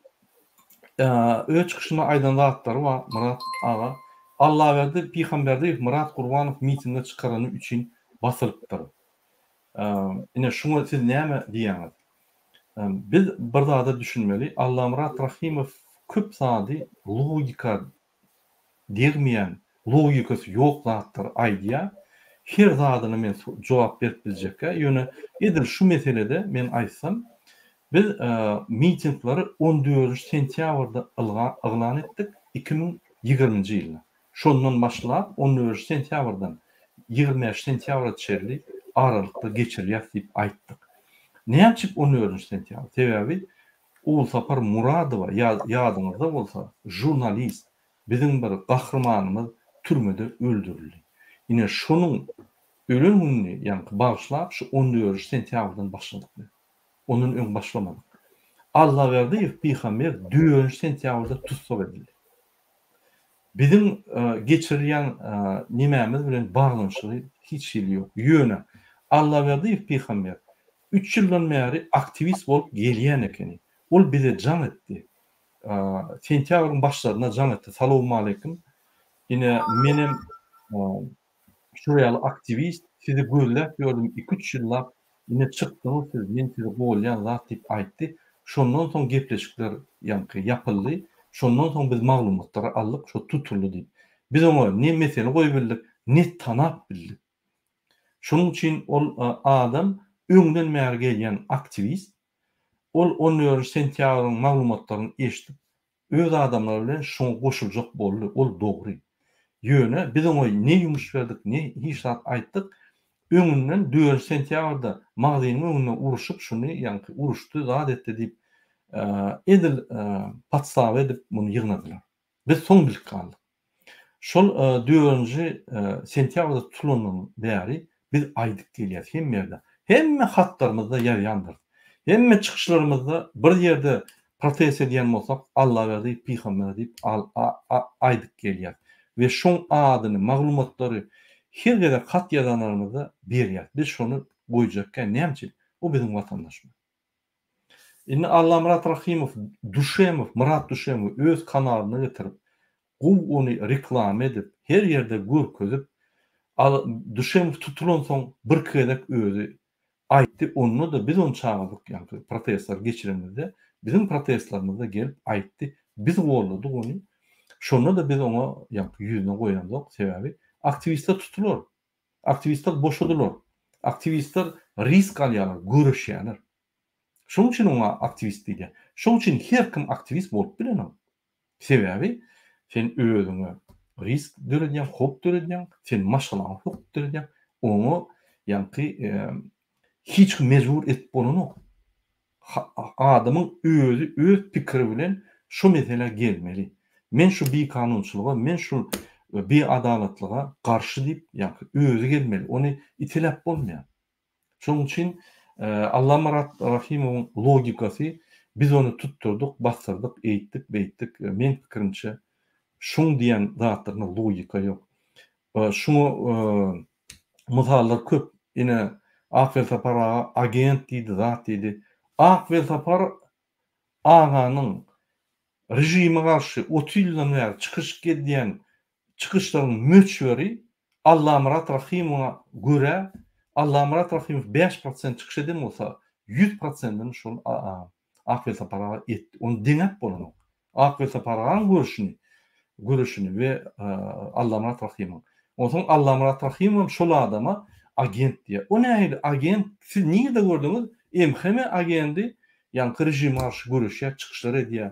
öz çykyşynda aýdan zatlary bar, Myrat aga. Allaberdi Pygamberdiýew Myrat Gurbanow mitinge çykarany üçin basylypdyr. Ine şuňa siz näme diýýäňiz? Biz bir zada düşünmeli, Allamyrat Rahymow köp zady logika degmeýän, logikasy ýok zatlary aýdýar. Her zadyna men jogap berip biljekgä, ýöne edil şu meselede men aýtsam, biz mitingleri on dördünji sentýabrda yglan etdik, 2020-nji ýylda. Şondan başlap, on dördünji sentýabrdan 25 sentýabra çenli aralykda geçirýäs diýip aýtdyk. Näme üçin on dördünji sentýabr? Sebäbi Ogulsapar Muradowa, ýadyňyzda bolsa, žurnalist, biziň bir gahrymanymyz türmede öldürildi. Ine, şonuň ölen gününi, ýaňky bagyşlap, şu on dördünji sentýabrdan başladyk biz. Ondan öň başlamadyk. Allaberdiýew Pygamber dördünji sentýabrda tussag edildi. Biziň geçirilýän nemämiz bilen baglanyşygy hiç hili ýok. Ýöne Allaberdiýew Pygamber Üç ýyldan bäri aktiwist bolup gelýän ekeni. Ol bize jaň etdi. Sentýabryň başlarynda jaň etdi. Salowmaleýkim. Ine, menem şular ýaly aktiwist, sizi gözläp ýördüm iki-üç ýyllap. Ine, çykdyňyz siz, men sizi golýan zat diýip aýtdy. Şondan soň gepleşikler ýaňky ýapyldy. Şondan soň biz maglumatlary aldyk, şo tutuldy diýip. Biz oňa ne mesele goýup bildik, ne tanap bildik. Şonuň üçin ol adam öňden bäri gelýän aktiwist. Ol on dördünji sentýabryň maglumatlaryny eşidip, öz adamlary bilen şoňa goşuljak boldy. Ol dogry. Ýöne biz oňa ne ýumuş berdik, ne hiç zat aýtdyk. Öňünden dördünji sentýabrda magzynyň öňünde uruşyp şuny ýaňky uruşdy zat etdi diýip edil podstawa edip muny ýygnadylar. Biz soň bilip galdyk. Şol dördünji sentýabrda tutulandan bäri biz aýdyp gelýäs hemme ýerde. Hemme hatlarymyzda ýazýandyrys. Hemme çykyşlarymyzda bir ýerde protest edýän bolsak Allaberdi pygamber diýip aýdyp gelýäs. We şoň adyny, maglumatlary her gezek hat ýazanlarymyzda berýäs. Biz şony goýjakkä näme üçin? O biziň watandaşymyz. Indi Allamyrat Rahymow Duşemow, Myrat Duşemowy öz kanalyna getirip, gowy ony reklama edip, her ýerde görkezip, Duşemow tutulansoň birki gezek özi aýtdy, onda-da biz ony çagyrdyk ýaňky protestleri geçirenimizde, biziň protestlerimizde gelip aýtdy, biz golladyk ony, şonda-da biz oňa ýaňky ýüzüne goýamzok, sebäbi aktiwistler tutular, aktiwistler boşadylar, aktiwistler risk alýarlar, göreşýärler. Şonuň üçin oňa aktiwist diýilýär. Şonuň üçin her kim aktiwist bolup bilenok. Sebäbi sen özüňe risk döredýäň, howp döredýäň, sen maşgalaňa howp döredýäň, oňa ýaňky hiç kim mejbur edip bolanok. Adamyň özi öz pikiri bilen şu meselä gelmeli. Men şu bikanunçylyga, men şu biadalatlyga garşy diýip, ýaňky özi gelmeli. Ony iteläp bolmaýar. Şonuň üçin Allamyrat Rahymowyň logikasy biz ony tutdurdyk, basdyrdyk, eýtdik, beýtdik, meň pikirimçe şuň diýen zatlarynda logika ýok. Şuňa mysallar köp. Ine Ak Welsapar aga agent diýdi, zat diýdi. Ak Welsapar aganyň režime garşy 30 ýyldan bäri çykyş edýän çykyşlaryň möçberi Allamyrat Rahymowa görä, Allamyrat Rahymow 5 prosent çykyş eden bolsa, 100 prosentini şol Ak Welsapar aga etdi. Ony deňäp bolanok. Ak Welsapar agaň görüşini, göreşini we Allamyrat Rahymyň. Onsoň Allamyrat Rahymowam şol adama agent diýýär. O nähili agent? Siz nirde gördüňiz? MHM agendi ýaňky režime garşy göreşýär, çykyşlar edýär,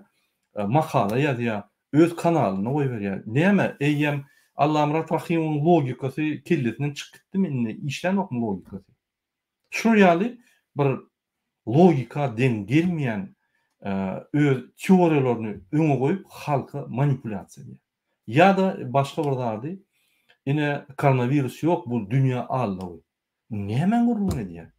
makala ýazýar, öz kanalynda goýberýär. Näme, eýýäm Allamyrat Rahymowyň logikasy kellesinden çykyp gitdimi indi, işlänokmy logikasy? Şul ýaly bir logika deň gelmeýän öz teoriýalaryny öňe goýup halka manipulýasiýa edýär. Ýa-da başga bir zady, ine koronawirus ýok bu dünýä aldawy. Nämäň gürrüňini edýär?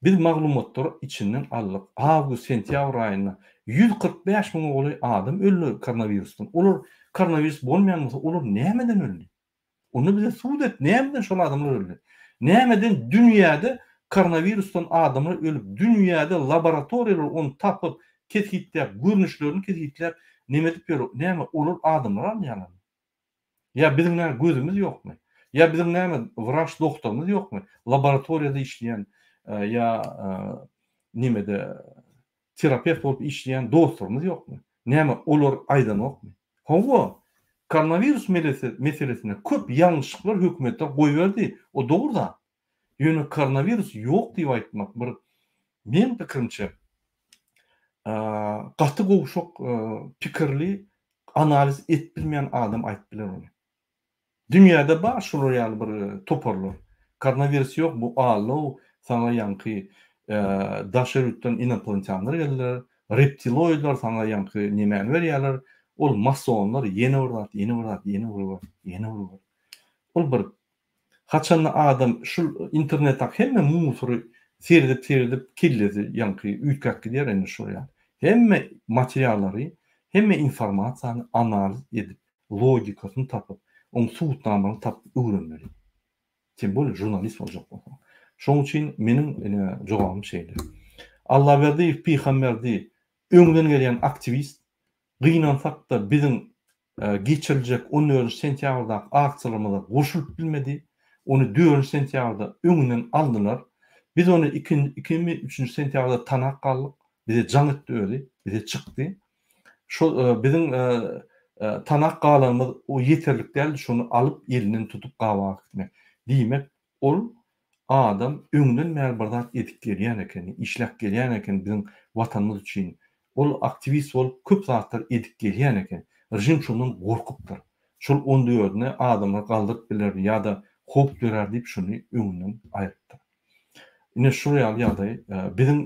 Biz maglumatlary içinden aldyk. Awgust, sentýabr aýynda 145 müňe golaý adam öldi koronawirusdan. Olar koronawirus bolmaýan bolsa olar nämeden öldi? Onda bize subut et, nämeden şol adamlar öldi? Nämeden dünýäde koronawirusdan adamlar ölüp, dünýäde laboratoriýalar ony tapyp, kesgitläp, görnüşlerini kesgitläp, neme edip ýör, näme olar adamlar alýarlarmy? Ýa biziň näme gözümiz ýokmy? Ýa biziň näme wraç dogtorymyz ýokmy? Laboratoriýada işleýän ýa nemede terapewt bolup işleýän dostlarymyz ýokmy? Näme olar aýdanokmy? Hawa, koronawirus meselesinde köp ýalňyşlyklar hökümetler goýberdi, o dogry zat. Ýöne koronawirus ýok diýip aýtmak bir meň pikirimçe gaty gowşak pikirli analiz edip bilmeýän adam aýdyp biler ony. Dünýäde bar şular ýaly bir toparlar. Koronawirus ýok bu aldaw saňa ýaňky daşary ýurtdan inoplanetýanlar geldiler, reptiloidler saňa ýaňky nemäni berýärler, ol masonlar ýene bir zat, ýene bir zat, ýene bir zat, ýene bir zat. Ol bir haçanda adam şul internetdäki hemme musory seredip seredip kellesi ýaňky üýtgäp gidýär indi şol ýaly. Hemme materiallary, hemme informasiýany analiz edip logikasyny tapyp, oň subutnamalaryny tapyp öwrenmeli. Tem bolýa žurnalist boljak bolsaň. Şoň üçin meniň ine jogabym şeýle. Allaberdiýew Pygamberdi öňden gelýän aktiwist, gynansakda biziň geçiriljek on dördünji sentýabrdaky aksiýalarymyza goşulyp bilmedi. Ony dördünji sentýabrda öňünden aldylar. Biz ony ikimi üçünji sentýabrda tanap galdyk. Bize jaň etdi özi, bize çykdy. Şo biziň tanap galanymyz o ýeterlik däldi, şony alyp elinden tutup gabaga gitmek. Diýmek, ol adam öňden bäri bir zat edip gelýän ekeni, işläp gelýän ekeni biziň watanymyz üçin. Ol aktiwist bolup köp zatlar edip gelýän eken. Režim şondan gorkupdyr. Şol on dördüne adamlar galdyryp bilerdi ýa-da Howp dörär diýip şuny öňünden aýdypdyr. Ine şul ýaly ýagdaý biziň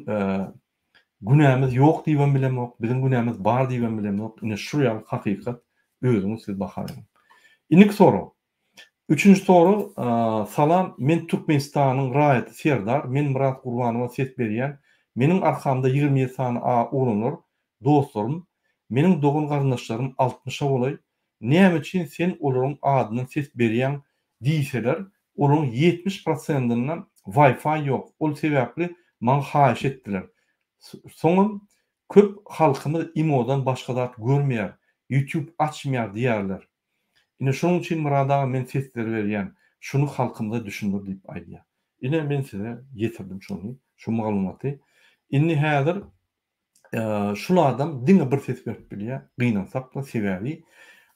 günämiz ýok diýibem bilemok, biziň günämiz bar diýibem bilemok. Ine şul ýaly hakykat özüňiz siz baha beriň. Indiki sorag. Üçünji sorag, Salam, men Türkmenistanyň raýaty Serdar, men Myrat Gurbanowa ses berýän, meniň arkamda 27 sany a oglanlar, dostlarym, meniň dogan garyndaşlarym altmyşa golaý, näme üçin sen olaryň adyndan ses berýäň diýseler, olaryň 70 prosendinde Wi-Fi ýok, ol sebäpli maňa haýyş etdiler. Soňam köp halkymyz imodan başga zat görmeýär, YouTube açmaýar diýýärler. Ine şonuň üçin Myrat aga men sesleri berýän, şuny halkymyza düşündir diýip aýdýar. Ine men size ýetirdim şony, şu maglumaty. Indi häzir şul adam diňe bir ses berip bilýär, gynansakda sebäbi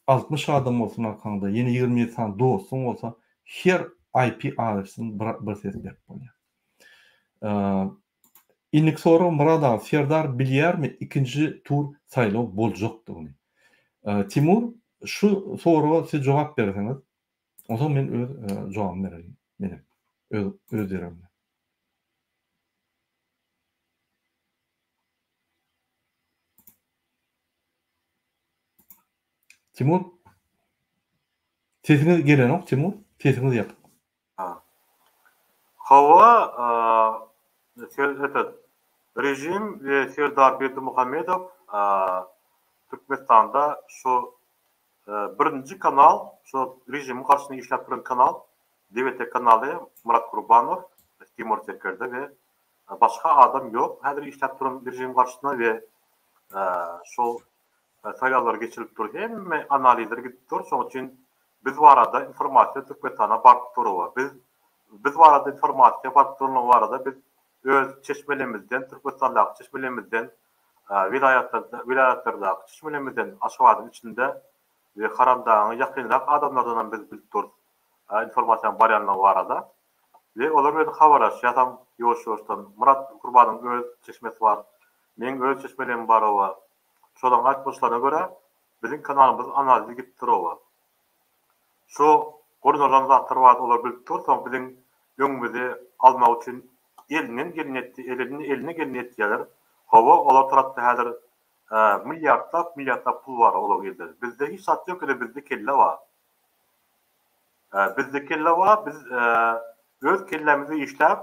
60 adam bolsun arkaňda, ýene 27 sany dostuň bolsa her IP adresini bir, bir ses berip bolýar. Indiki sorag Myrat aga Serdar bilýärmi ikinji tur saýlaw boljakdygyny? Timur şu soraga siz jogap berseňiz onsoň men öz jogabymy bererin menem öz öz ýerimde. Timur Sesiňiz gelenok Timur sesiňiz ýapyk. Hawa, etet, režim we Serdar Berdimuhamedow Türkmenistanda şu birinji kanal, şu režimiň garşysyna işläp duran kanal, DVT kanaly Myrat Gurbanow, Timur Serkerde we başga adam ýok häzir işläp duran režimiň garşysyna we şol Saýlawlar geçirilip dur, hemme analizler gidip dur, şonuň üçin biz barada informasiýa Türkmenistana baryp dur we biz biz barada informasiýa baryp duranlygy barada biz öz çeşmelerimizden, Türkmenistandaky çeşmelerimizden, welaýatlarda welaýatlardaky çeşmelerimizden, Aşgabadyň içinde we Haramdagyň ýakynrak adamlardan hem biz bilip durus informasiýanyň barýanlygy barada we olar bilen habarlaşýasam ýuwaş-ýuwaşdan. Myrat Gurbanyň öz çeşmesi bar, meň öz çeşmelerim bar we Şolaryň aýtmyşlaryna görä, biziň kanalymyz analizi gidip dur oba. Şu gurnalan zatlar barada olar bilip dur, soň biziň öňümizi almak üçin elinden geleni etdi, eline geleni etýärler. Hawa, olar tarapda häzir milliardlap, milliardlap pul bar olaryň elinde. Bizde hiç zat ýok, ýöne bizde kelle bar. Bizde kelle bar, biz öz kellämizi işläp,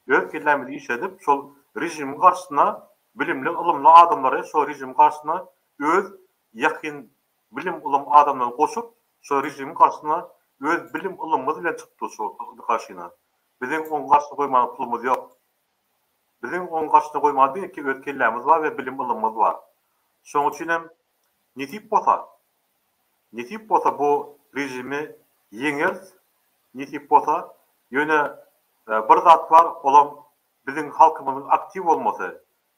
öz kellämizi işledip, şol režimiň garşysyna bilimli, ylymly adamlary şol režimiň garşysyna öz ýakyn bilim-ylym adamlaryny goşup, şol režimiň garşysyna öz bilim-ylymymyz bilen çykyp durus şol garşyna. Biziň oň garşysyna goýmaga pulumyz ýok. Biziň oň garşysyna goýmaga diňe ki öz kellämiz bar we bilim-ylymymyz bar. Şonuň üçin hem nesip bolsa, nesip bolsa bu režimi ýeňeris, nesip bolsa. Ýöne bir zat bar, olam biziň halkymyzyň aktiw bolmasy,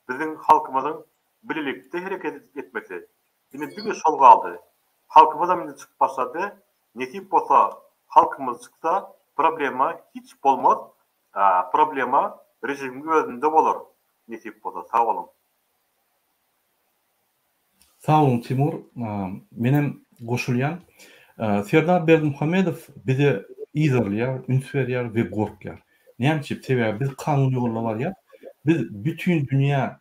biziň halkymyzyň bilelikde hereket etmesi. Indi diňe şol galdy. Halkymyzam indi çykyp başlady. Nesip bolsa halkymyz çyksa problema hiç bolmaz. Problema režimiň özünde bolar nesip bolsa. Sag boluň. Sag boluň Timur. Menem goşulýan. Serdar Berdimuhamedow bize yzarlaýar, üns berýär we gorkýar. Näme üçin? Sebäbi biz kanun ýoluna barýas. Biz bütin dünýä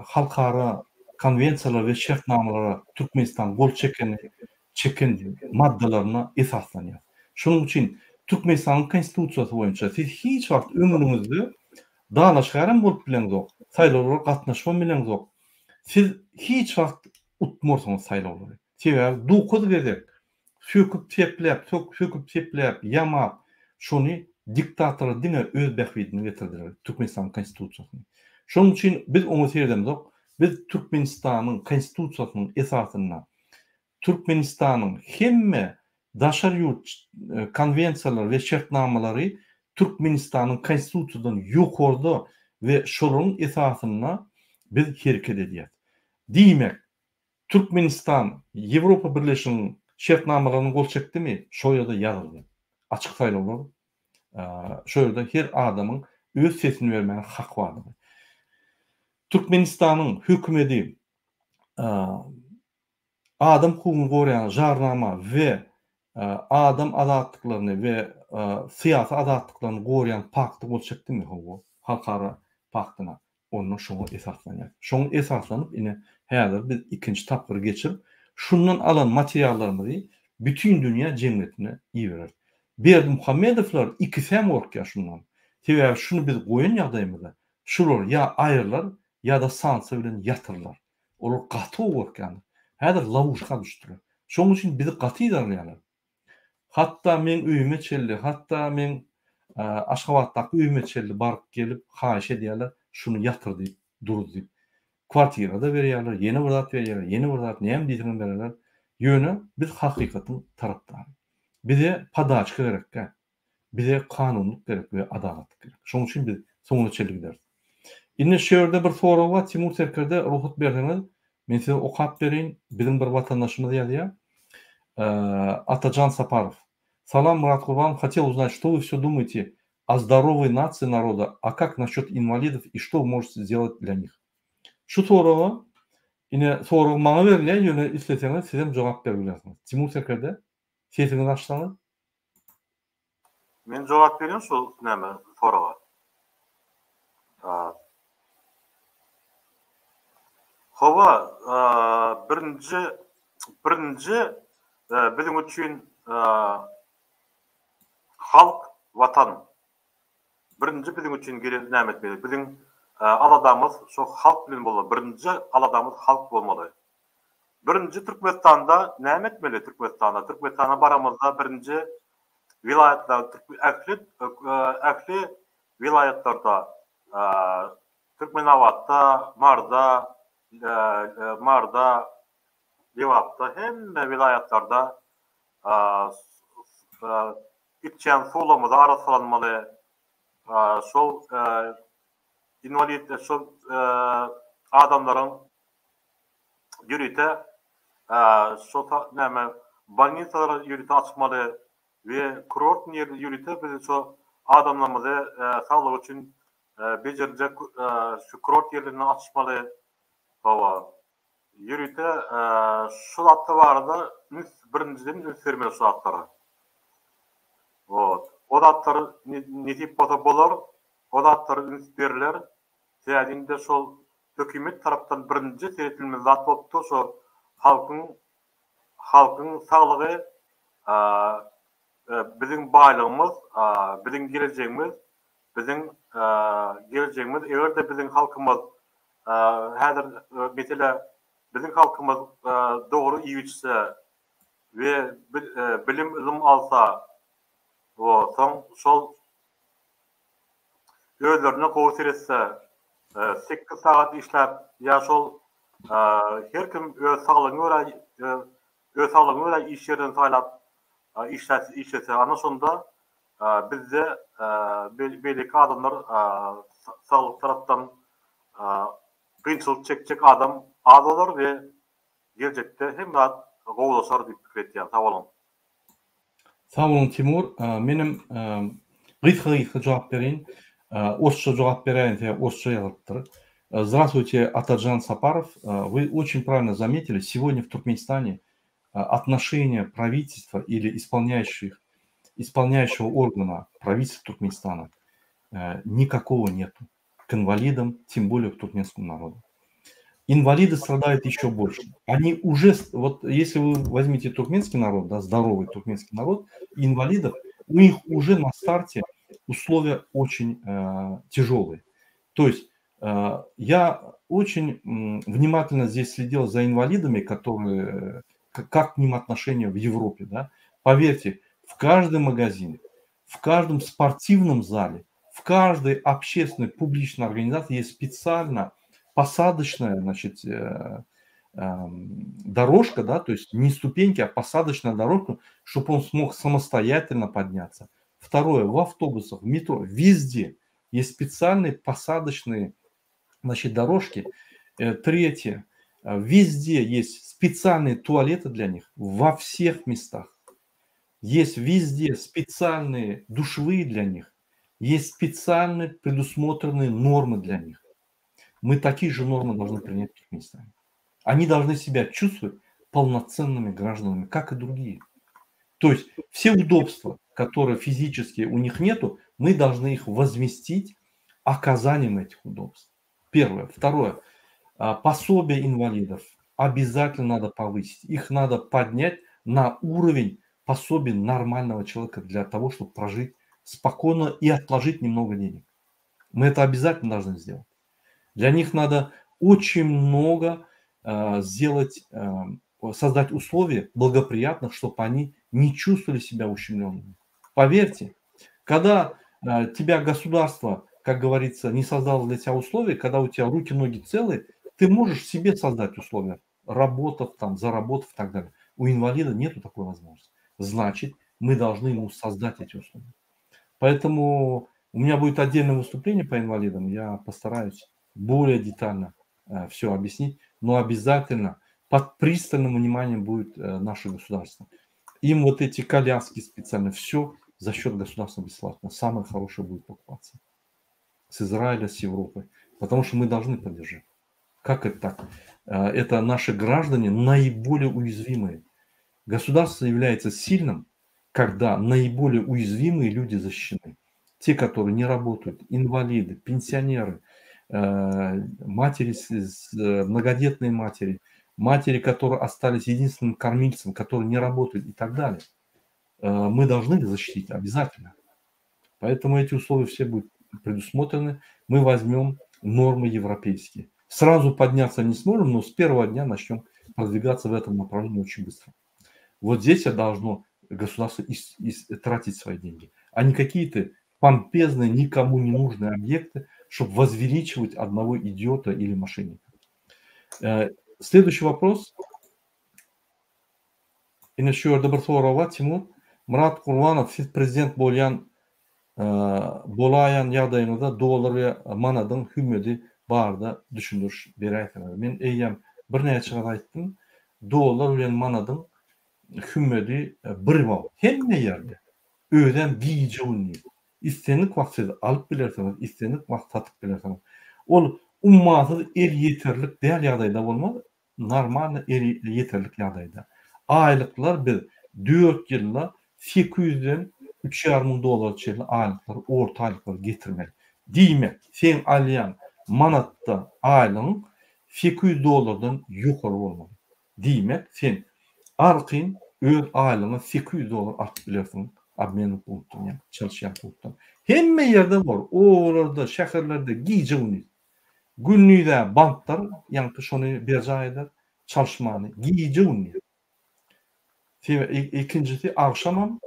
halkara konwensiýalara we şertnamalara Türkmenistan gol çeken çeken maddalaryna esaslanýar. Şonuň üçin Türkmenistanyň Konstitusiýasy boýunça siz hiç wagt ömrüňizde dalaşgärem bolup bileňzok, saýlawlara gatnaşybam bileňzok. Siz hiç wagt utmarsyňyz saýlawlary. Sebäbi dokuz gezek söküp-sepläp, söküp-sepläp, ýamap, şony diktatorlar diňe öz bähbidine getirdiler Türkmenistanyň Konstitusiýasyny. Şonuň üçin biz oňa seredemzok. Biz Türkmenistanyň Konstitusiýasynyň esasynda Türkmenistanyň hemme daşary ýurt konwensiýalary we şertnamalary Türkmenistanyň Konstitusiýadan ýokarda we şolaryň esasynda biz hereket edýäs. Diýmek, Türkmenistan Ýewropa Birleşiginiň şertnamalaryna gol çekdimi, şo ýerde ýazyldy. Açyk saýlawlar, şo ýerde her adamyň öz sesini bermäge haky bardygy. Türkmenistanyň hökümedi Adam hukugyny goraýan jarnama we. Adam azatlyklaryny we syýasy azatlyklaryny goraýan pakta gol çekdimi? Hawa, halkara paktyna. Onda şoňa esaslanýar. Şoňa esaslanyp ine häzir biz ikinji tapgyry geçirip, şundan alan materiallarymyzy bütin dünýä jemgyýetine ibereris. Berdimuhamedowlar ikisem gorkýar şundan. Sebäbi şuny biz goýan ýagdaýymyzda şular ýa aýrylar ýa-da sanksiýa bilen ýatyrylar. Olar gaty gowy gorkýanlar. Häzir lowuşka düşdüler. Şonuň üçin bizi gaty yzarlaýarlar. Hatda meň öýüme çenli, hatda meň Aşgabatdaky öýüme çenli baryp gelip haýyş edýärler, şuny ýatyr diýip, duruz diýip. Kwartira-da berýärler, ýene bir zat berýärler, ýene bir zat, näme diýseňem bererler. Ýöne biz hakykatyň tarapdary. Bize podaçka gerek däl. Bize kanunylyk gerek we adalatlyk gerek. Şonuň üçin biz soňuna çenli gideris. Indi şu ýerde bir sorag bar, Timur serkerde rugsat berseňiz, men size okap bereýin. Biziň bir watandaşymyz ýazýar. Atajan Saparow. Salam, Murat Gurbanow, хотел узнать, что вы все думаете о здоровой нации народа, а как насчет инвалидов и что вы можете сделать для них? Şu soraga ine sorag maňa berilýär, ýöne isleseňiz sizem jogap berip bilersiňiz. Timur serkerde, sesiňizi açsaňyz. Men jogap berýän şu näme soraga. Hawa, birinji birinji biziň üçin halk watan. Birinji biziň üçin gerek näme etmeli? Biziň aladamyz şo halk bilen bolmaly. Birinji aladamyz halk bolmaly. Birinji Türkmenistanda näme etmeli Türkmenistanda? Türkmenistana baramyzda birinji welaýatlar ähli ähli welaýatlarda Türkmenabatda, Marda, Marda, Lebapda hemme welaýatlarda içýän suwlarymyzy arassalanmaly. Şol inwalid şol adamlaryň ýörite şo näme bolnisalary ýörite açmaly we kurort ýeri ýörite biz şo adamlarymyzy saglygy üçin bejeriljek şu kurort ýerlerini açmaly hawa ýörite şu zatlar barada üns birinjiden üns bermeli şu zatlara wot o zatlar nesip bolsa bolar o zatlara üns beriler sebäbi indi şol Hökümet tarapdan birinji seredilmeli zat bolupdy şo halkyň halkyň saglygy biziň baýlygymyz biziň gelejegimiz biziň gelejegimiz egerde biziň halkymyz häzir mesele biziň halkymyz dogry iýip içse we bilim ylym alsa soň şol özlerine gowy seretse, sekiz sagat işläp ýa şol her kim öz saglygyna görä öz saglygyna görä iş ýerini saýlap işlese, ana şonda bizde beýleki adamlar saglyk tarapdan kynçylyk çekjek adam az bolar we geljekde hemme zat gowulaşar diýip pikir etýän. Sag boluň. Sag boluň Timur. Menem gysga-gysga jogap bereýin. Orsça jogap beräýin, sebäbi orsça ýazylypdyr. Здравствуйте, Атаджан Сапаров. Вы очень правильно заметили, сегодня в Туркменистане отношение правительства или исполняющих, исполняющего органа правительства Туркменистана никакого нету к инвалидам, тем более к туркменскому народу. Инвалиды страдают еще больше. Они уже, вот если вы возьмете туркменский народ, да, здоровый туркменский народ, инвалидов, у них уже на старте условия очень э, тяжелые. То есть э, я очень внимательно здесь следил за инвалидами, которые, как к ним отношение в Европе. Да? Поверьте, в каждом магазине, в каждом спортивном зале, в каждой общественной публичной организации есть специально посадочная, значит, э, эм, дорожка, да, то есть не ступеньки, а посадочная дорожка, чтобы он смог самостоятельно подняться. Второе, в автобусах, в метро, везде есть специальные посадочные, значит, дорожки. Э, третье, э, везде есть специальные туалеты для них, во всех местах. Есть везде специальные душевые для них, есть специальные предусмотренные нормы для них. Мы такие же нормы должны принять в Туркменистане. Они должны себя чувствовать полноценными гражданами, как и другие. То есть все удобства, которые физические у них нету, мы должны их возместить оказанием этих удобств. Первое. Второе. Пособие инвалидов обязательно надо повысить. Их надо поднять на уровень пособий нормального человека для того, чтобы прожить спокойно и отложить немного денег. Мы это обязательно должны сделать. Для них надо очень много сделать, создать условия благоприятных, чтобы они не чувствовали себя ущемленными. Поверьте, когда тебя государство, как говорится, не создало для тебя условия, когда у тебя руки-ноги целы, ты можешь себе создать условия, работав там, заработав и так далее. У инвалида нету такой возможности. Значит, мы должны ему создать эти условия. Поэтому у меня будет отдельное выступление по инвалидам, я постараюсь более детально все объяснить, но обязательно под пристальным вниманием будет наше государство. Им вот эти коляски специально, все за счет государства бесплатно. Самое хорошее будет покупаться. С Израиля, с Европы. Потому что мы должны поддержать. Как это так? Это наши граждане наиболее уязвимые. Государство является сильным, когда наиболее уязвимые люди защищены. Те, которые не работают, инвалиды, пенсионеры, матери, многодетные матери, матери, которые остались единственным кормильцем, которые не работают и так далее. Мы должны их защитить обязательно. Поэтому эти условия все будут предусмотрены. Мы возьмем нормы европейские. Сразу подняться не сможем, но с первого дня начнем продвигаться в этом направлении очень быстро. Вот здесь должно государство тратить свои деньги, а не какие-то помпезные, никому не нужные объекты, чтобы возвеличивать одного идиота или мошенника. Следующий вопрос. Ine şu ýerde bir sorag bar, Timur. Myrat Gurbanow, siz prezident bolýan bolaýan ýagdaýyňyzda dollar we manadyň hümmedi barada düşündiriş beräýseňiz. Men eýýäm birnäçe gezek aýtdym. Dollar bilen manadyň hümmedi bir bal. Hemme ýerde. Özem gije-gündiz. Islendik wagt siz alyp bilersiňiz, islendik wagt satyp bilersiňiz. Ol ummasyz el ýeterlik däl ýagdaýda bolmaz, normalny el ýeterlik ýagdaýda. Aýlyklar biz dört ýylda sekiz ýüzden üç ýarym müň dollara çenli aýlyklary, orta aýlyklary getirmeli. Diýmek, seň alýan manatda aýlygyň 800 dollardan ýokary bolmaly. Diýmek, sen arkaýyn öz aýlygyňa 800 dollar alyp bilersiň obmennyý punktdan, ýagny çalyşýan punktdan. Hemme ýerde bor, obalarda, şäherlerde gije-gündiz. Gündiz-ä banklar ýaňky şony berjaý eder, çalyşmany gije-gündiz. Ikinjisi agşamam,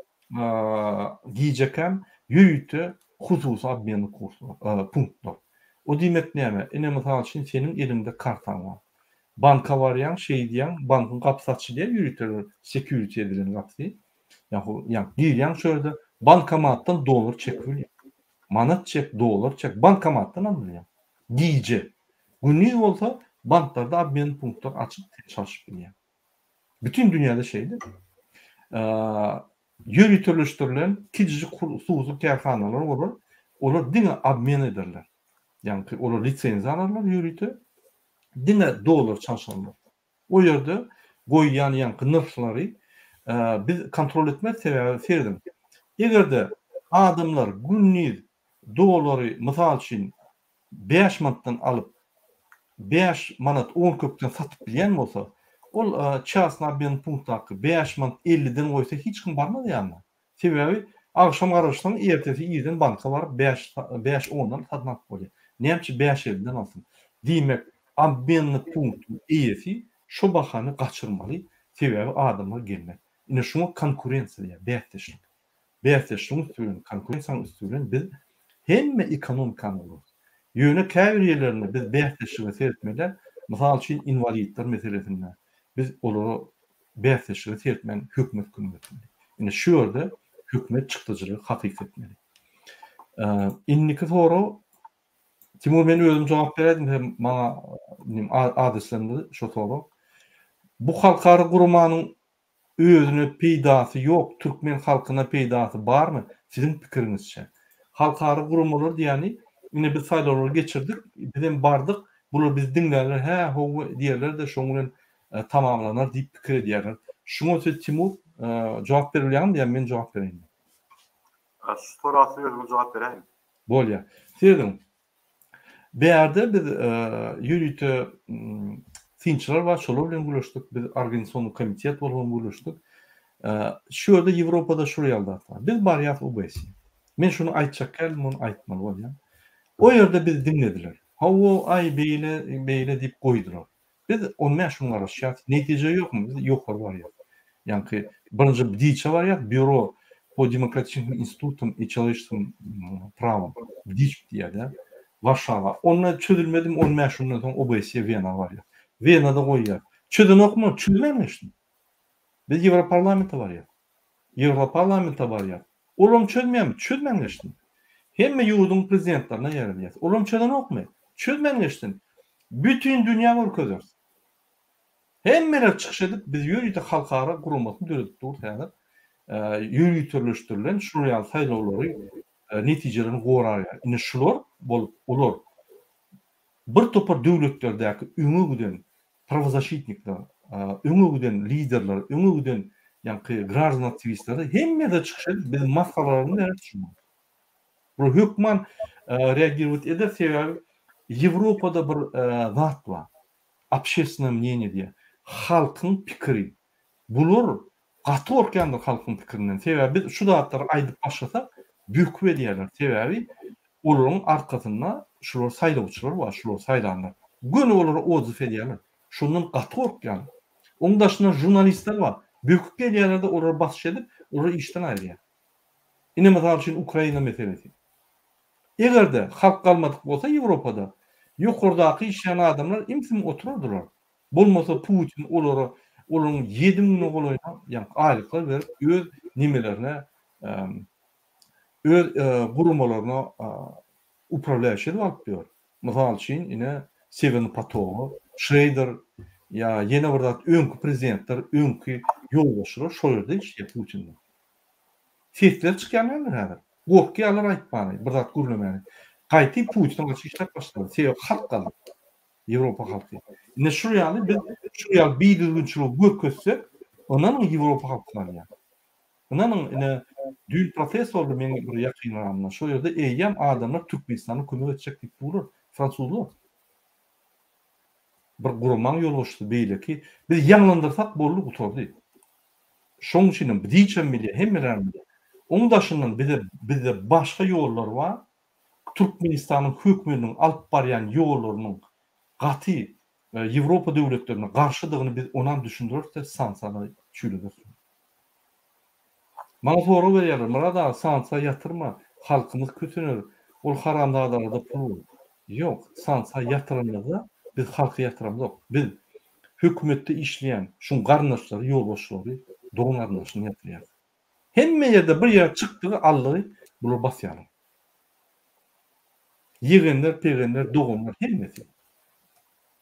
gijekäm ýörite hususy obmennyý kurslar, punktlar. O diýmek näme? Ine mysal üçin seniň eliňde kartaň bar. Banka barýaň, şeý diýýäň, bankyň gapysy açylýar ýörite bir security edilen gapysy. Ýa girýäň şo ýerde bankomatdan dollar çekip bilýäň. Manat çek, dollar çek, bankomatdan alynýar. Gije. Gündiz bolsa banklarda obmennyý punktlar açyk sen çalşyp bilýäň. Bütin dünýäde şeýle. Ýöriteleşdirilen kiçijik hususy kärhanalar bolar. Olar diňe obmen ederler. Ýagny olar lisenziýa alarlar ýörite. Diňe dollar çalşarlar. O ýerde goýýan ýaňky nyrhlary biz kontrol etmeris, sebäbi serediň, eger-de adamlar gündiz dollary mysal üçin bäş manatdan alyp, bäş manat on kökden satyp bilýän bolsa, ol çasny obmen punktdaky bäş manat elliden goýsa hiç kim barmaz ýanyna. Sebäbi agşam garaşsaň ertesi irden banka baryp bäş bäş ondan satyn alyp bolýar. Näme üçin bäş elliden alsyn? Diýmek obmenny punktyň eýesi şo bahany gaçyrmaly, sebäbi adamlar gelmez. Ine şuňa konkurensiýa diýýär, bäsdeşlik. Bäsdeşligiň üsti bilen, konkurensiýanyň üsti bilen biz hemme ekonomikany gurarys. Ýöne käbir ýerlerinde biz bäsdeşlige seretmeli däl. Mysal üçin inwalidler meselesinde biz olara bäsdeşlige seretmän hökümet kömek etmeli. Ine şu ýerde hökümet çykdajylary hakyky etmeli. Indiki sorag Timur men özüm jogap beräýdim hem maňa adreslendi şo sorag. Bu halkara guramanyň Özüne peýdasy ýok türkmen halkyna peýdasy barmy siziň pikiriňizçe? Halkara guramalar diýýäni ine biz saýlawlary geçirdik bizem bardyk bular bizi diňlärler hä howwa diýerlerde şoň bilen tamamlanar diýip pikir edýärler. Şuňa siz Timur. jogap berip bilýäňmi ýa men jogap bereýinmi? Şu soraga siz özüňiz jogap beräýiň. Bolýar. Serediň. Bärde biz ýörite synçylar bar, şolar bilen gürleşdik. Biz organizasionnyý komitet bolup hem gürleşdik. Şu ýerde Ýewropada şular ýaly zat bar. Biz barýas OBSE. Men şuny aýtjak däldim, ony aýtmaly bolýan. O ýerde bizi diňlediler. Hawa, aý beýle, beýle diýip goýdular. Biz 15 gün garaşýas, netije ýokmy, biz ýokary barýas. Ýaňky birinji BDİÇ-e barýas, Býuro po demokratiçnikim institutam i çelowečeskim prawam, BDİÇ diýýär-de, Warşawa. Onda çözülmedimi, 15 günden soň OBSE Wena barýas. Wenada goýýas. Çözenokmy, çözmän geçdim. Biz Ýewroparlamente barýas. Ýewroparlamente barýas. Olam çözmeýärmi? Çözmän geçsin. Hemme ýurduň prezidentlerine ýaradýas. Olam çözenokmy? Çözmän geçsin. Bütin dünýä görkezeris. Hemmeler çykyş edip, biz ýörite halkara guramasyny döredip durus häzir. Ýöriteleşdirilen şular ýaly saýlawlary netijelerini gorar ýaly. Indi şular bolup, olar bir topar döwletlerdäki öňe giden prawozaşitnikler, öňe giden liderler, öňe giden ýaňky graždan aktiwistleri hemmesi çykyş edip biziň masgaralaryny berer şuňa. Bular hökman reagirowat eder sebäbi Ýewropada bir zat bar. Obşestwenoe mneniýe diýýär. Halkyň pikiri. Bular gaty gorkýandyr halkyň pikirinden. Sebäbi biz şu zatlary aýdyp başlasak böküp edýärler. Sebäbi olaryň arkasynda şular saýlawçylar bar, şular saýlanlar. Göni olara odzyw edýärler. Şondan gaty gorkýarlar. Onuň daşynda žurnalistler bar. Böküp gelýärler-de olara basyş edip, olary işden aýyrýar. Ine mysal üçin Ukraina meselesi. Eger-de halk galmadyk bolsa Ýewropada, ýokardaky işleýän adamlar im-sim oturardylar. Bolmasa Putin olara olaryň ýedi müňüne golaýyna ýaňky aýlyklar berip öz nemelerine öz guramalaryna uprawlýaýşy edip alyp ýör. Mysal üçin ine Sewerny potoga, Şreýder ýa ýene bir zat öňki prezidentler, öňki ýolbaşçylar şol ýerde işleýär Putinde. Sesleri çykýan däldir häzir. Gorkýarlar aýtmany, bir zat gürlemäni. Gaýty Putine garşy işläp başladylar. Sebäbi halk galdy. Ýewropa halky. Indi şul ýaly biz şul ýaly bidüzgünçiligi görkezsek, ynanyň Ýewropa halky galýar. Ynanyň ine düýn protest boldy meň bir ýakynlarymda. Şol ýerde eýýäm adamlar Türkmenistana kömek etjek diýip durlar. Fransuzlar. Bir guramaň ýolbaşçysy beýleki. Biz ýaňlandyrsak boldy gutardy. Şoň üçinem BDİÇ-em bilýär, hemmeler bilýär. Oň daşyndan bize bizde başga ýollar bar. Türkmenistanyň hökümetiniň alyp barýan ýollarynyň gaty Ýewropa döwletlerine garşydygyny biz onam düşündireris-de sanksiýalary çüýlederis. Maňa sorag berýärler, Myrat aga sanksiýa ýatyrma, halkymyz kösener, ol haramzadalarda pul bor. Ýok, sanksiýa ýatyranymyzda biz halky ýatyramzok. Biz hökümetde işleýän şuň garyndaşlary, ýolbaşçylary, dogan-garyndaşyny ýatyrýarys. Hemme ýerde bir ýere çykdygy aldygy bular basýarlar. Ýegenler, pegenler, doganlar hemmesi.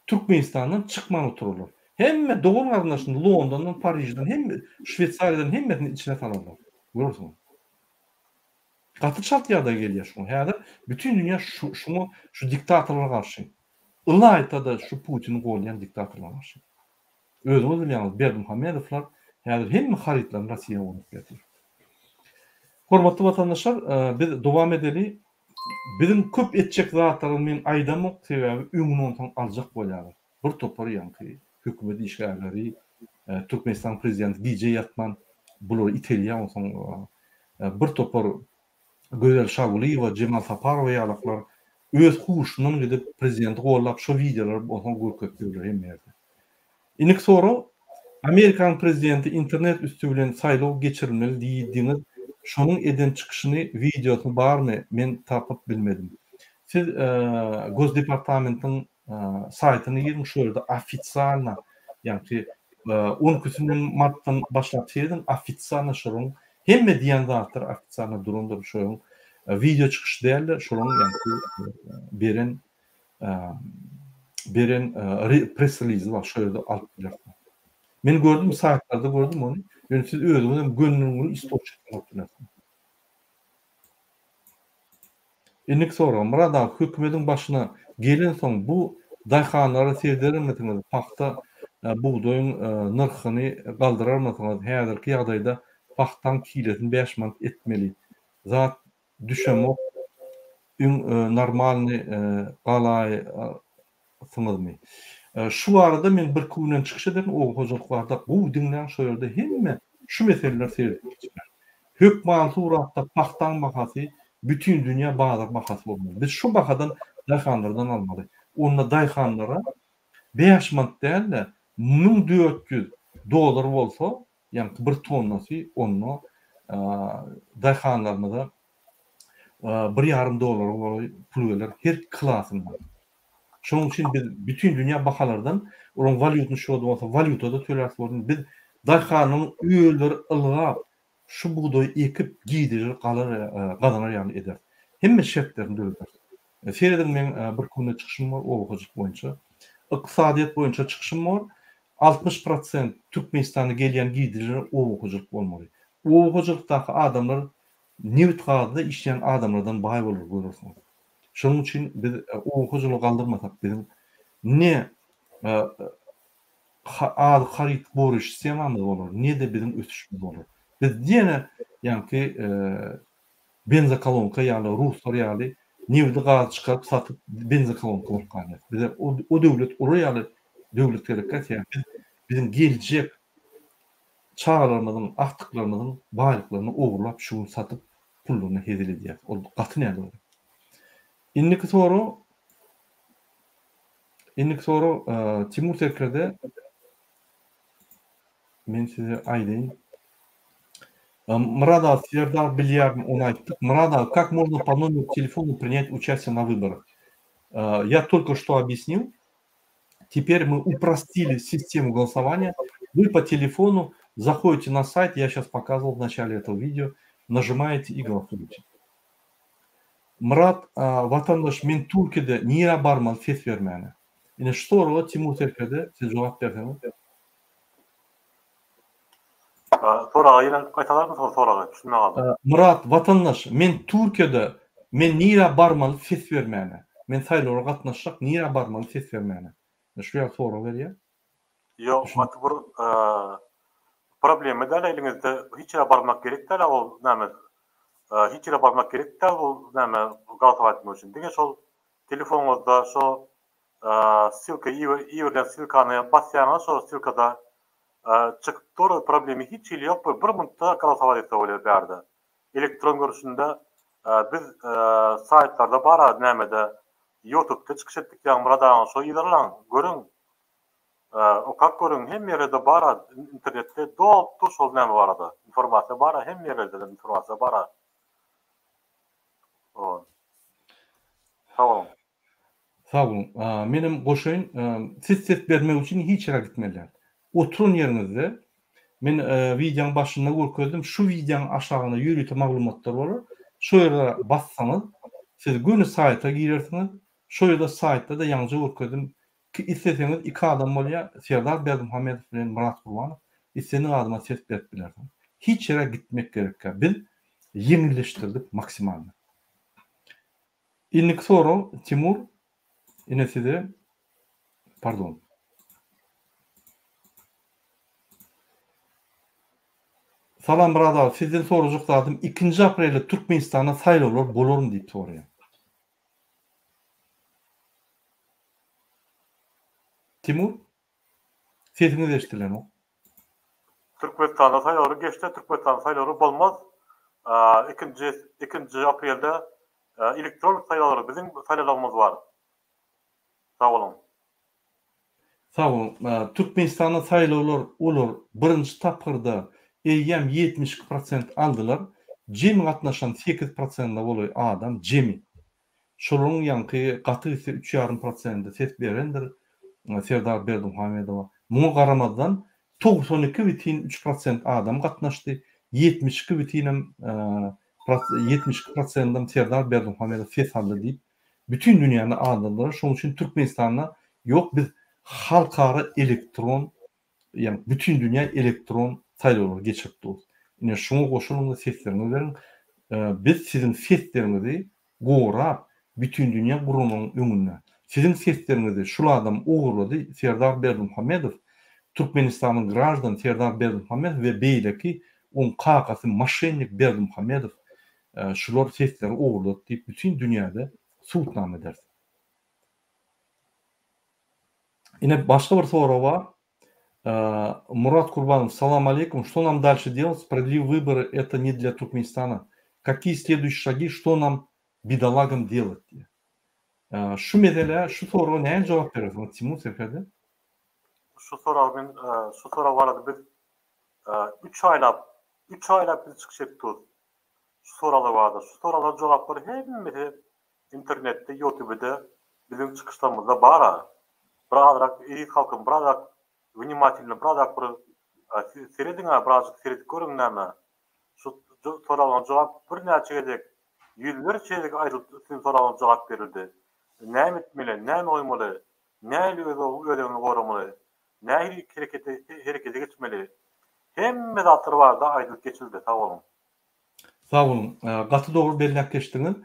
Türkmenistandan çykman oturarlar. Hemme dogan garyndaşyny Londondan, Parižden hemme Şweýsariýadan hemmesini içine salarlar. Görersiňiz. Gaty çalt ýagdaý gelýär şuňa. Häzir bütin dünýä şu şuňa şu diktatorlara garşy. Ylaýta-da şu Putini goldaýan diktatorlara garşy. Özüňiz bilýäňiz Berdimuhamedowlar häzir hemme harytlaryny Rossiýa ugradyp ýatyr. Hormatly watandaşlar biz dowam edeli. Biziň köp etjek zatlarymyzy men aýdamok sebäbi öňüni onsoň aljak bolýarlar. Bir topar ýaňky hökümet işgärleri Türkmenistanyň prezidenti gije ýatman bulary itelýär onsoň bir topar Gözel Şagulyýewa, Jemal Saparowa ýalaklar öz huşundan gidip prezidenti gollap şo wideolary onsoň görkezip ýörler hemme ýerde. Indiki sorag, Amerikanyň prezidenti internet üsti bilen saýlaw geçirilmeli diýdiňiz, şonuň eden çykyşyny wideosy barmy men tapyp bilmedim. Siz Gosdepartamentiň saýtyna giriň şo ýerde ofitsialno ýaňky on ikisinden martdan başlap serediň ofitsialno şolaryň hemme diýen zatlary ofitsialno durandyr şolaryň wideo çykyşy dälde şolaryň ýaňky beren beren press relizi bar şo ýerde alyp bilersiňiz. Men gördüm saýtlarda gördüm ony. Ýöne siz özüňiz hem gönden-göni istoçnikden alyp bilersiňiz. Indiki sorag, Myrat aga hökümediň başyna gelensoň bu daýhanlara seredermisiňiz pagta. Bugdaýyň nyrhyny galdyrarmysyňyz? Häzirki ýagdaýda pagtaň kilesini 5 manat etmeli. Zat düşemok üň normalny galaýsyňyzmy? Şu barada men birki günden çykyş ederin oba hojalyk barada gowy diňläň şo ýerde hemme şu meseleler seredip geçiler. Hökmany suratda pagtaň bahasy bütin dünýä bazar bahasy bolmaly. Biz şu bahadan daýhanlardan almaly. Onda daýhanlara 5 manat däl-de 1400 dollar bolsa ýaňky bir tonnasy onda daýhanlarymyza bir ýarym dollara golaý pul geler her kilasyndan. Şonuň üçin biz bütin dünýä bahalardan olaryň walýutny şody bolsa walýutada töläris bolsun. Biz daýhanyň özleri ylgap şu bugdaýy ekip gideji galar gazanar ýaly ederis. Hemme şertlerini dörederis. Serediň meň bir günde çykyşym bar oba hojalyk boýunça. Ykdysadyýet boýunça çykyşym bar. 60 prosent Türkmenistana gelýän girdejiler oba hojalyk bolmaly. Oba hojalykdaky adamlar nebit-gazda işleýän adamlardan baý bolar görersiňiz. Şonuň üçin biz oba hojalygy galdyrmasak biziň ne azyk haryt goraýyş sistemamyz bolar, ne-de biziň ösüşimiz bolar. Biz ýene ýaňky benzokolonka ýaly ruslar ýaly nebidi gazy çykaryp satyp benzokolonka bolup galýarys. Bize o döwlet olar ýaly döwlet gerek däl sebäbi biz biziň geljek çagalarymyzyň, agtyklarymyzyň baýlyklaryny ogurlap şu gün satyp pullaryna hezil edýäris. Ol gaty nädogry. Indiki sorag Indiki sorag Timur Serkerde men size aýdaýyn. Мурат aga, Serdar bilýärmi ony aýtdyk. Мурат aga, как можно по номеру телефона принять участие на выборах? Я только что объяснил. Теперь мы упростили систему голосования. Вы по телефону заходите на сайт, я сейчас показывал в начале этого видео, нажимаете и голосуете. Myrat watandaş men Türkiýede nirä barmaly ses bermäne? Ine şu soraga Timur Serkerde siz jogap berseňiz. Soragy ýene gaýtalarmysyňyz soragy düşünmän galdym. Myrat watandaş men Türkiýede men nirä barmaly ses bermäne? Men saýlawlara gatnaşjak nirä barmaly ses bermäne? Şu ýaly sorag berýär. Ýok gaty bir problema däl eliňizde hiç ýere barmak gerek däl ol näme hiç ýere barmak gerek däl bu näme galosować etmek üçin diňe şol telefonyňyzda şo ssylka iberilen ssylkany basýaňyz şo ssylkada çykyp dur problema hiç hili ýok bir minutda galosować etse bolýar bärde elektron görnüşinde biz saýtlarda bar nämede ýutubda çykyş etdik ýaňy Myrat agaň şo yzarlaň görüň Okap görüň hemme ýerlerde bara internetde dolup dur şol näme barada informasiýa bara hemme ýerlerde informasiýa bara. Sag boluň. Sag boluň. Menem goşaýyn, siz ses bermek üçin hiç ýere gitmeli däl. Oturan ýeriňizde men wideoň başynda görkezdim, şu wideoň aşagynda ýörite maglumatlar bolar. Şo ýere bassaňyz, siz göni saýta girersiňiz. Şo ýerde saýtda-da ýaňyja görkezdim, Ki isleseňiz iki adam bolýar, Serdar Berdimuhamedow bilen Myrat Gurbanow, islendik adama ses berip bilersiňiz. Hiç ýere gitmek gerekkä. Biz ýeňilleşdirdik maksimalny. Indiki sorag Timur, ine size, pardon. Salam Myrat aga, sizden sorajak zadym ikinji aprelde Türkmenistanda saýlawlar bolarmy diýip soraýar. Timur, sesiňiz eşdilenok. Türkmenistanda saýlawlar geçse Türkmenistanda saýlawlar bolmaz. Ikinji ikinji aprelde elektron saýlawlar biziň saýlawlarymyz bar. Sag boluň. Sag boluň. Türkmenistanda saýlawlar olar birinji tapgyrda eýýäm 72 prosent aldylar. Jemi gatnaşan 8 prosente golaý adam jemi. Şolaryň ýaňky gaty gitse üç ýarym prosendi ses berendir Serdar Berdimuhamedowa. Muňa garamazdan 92 bitin üç prosent adam gatnaşdy, 72 bitinem 72 prosendem Serdar Berdimuhamedow ses aldy diýip bütin dünýäni aldadylar. Şonuň üçin Türkmenistanda ýok biz halkara elektron Ýagny bütin dünýä elektron saýlawlary geçirip dur. Ine şuňa goşulyň we sesleriňizi beriň. Biz siziň sesleriňizi gorap bütindünýä guramanyň öňünde siziň sesleriňizi şul adam ogurlady Serdar Berdimuhamedow. Türkmenistanyň graždany Serdar Berdimuhamedow we beýleki oň kakasy moşennik Berdimuhamedow şular sesleri ogurlady diýip bütin dünýäde subutnama ederis. Ine başga bir sorag bar. Murat Kurbanow, salam aleýkum, что нам дальше делать, справедливые выборы это не для Туркменистана, какие следующие шаги, что нам bidaлагам делать diýýär. Şu meselä, şu soraga nähili jogap berersiňiz Timur Serkerde? Şu sorag men şu sorag barada biz üç aýlap, üç aýlap biz çykyş edip durus. Şu soraglar barada. Şu soraglaryň jogaplary hemmesi internetde, ýutubede biziň çykyşlarymyzda bar-a. Birazrak eziz halkym, birazrak wnimatelno, birazrak bir serediň-ä, birazjyk seredip görüň näme. Şu soraglaryň jogap birnäçe gezek, ýüzlerçe gezek aýdylyp siziň soragyňyza jogap berildi. Näme etmeli, näme goýmaly, nähili öz özüňi goramaly, nähili herekete herekete geçmeli. Hemme zatlar barada aýdylyp geçildi. Sag boluň. Sag boluň. Gaty dogry belläp geçdiňiz.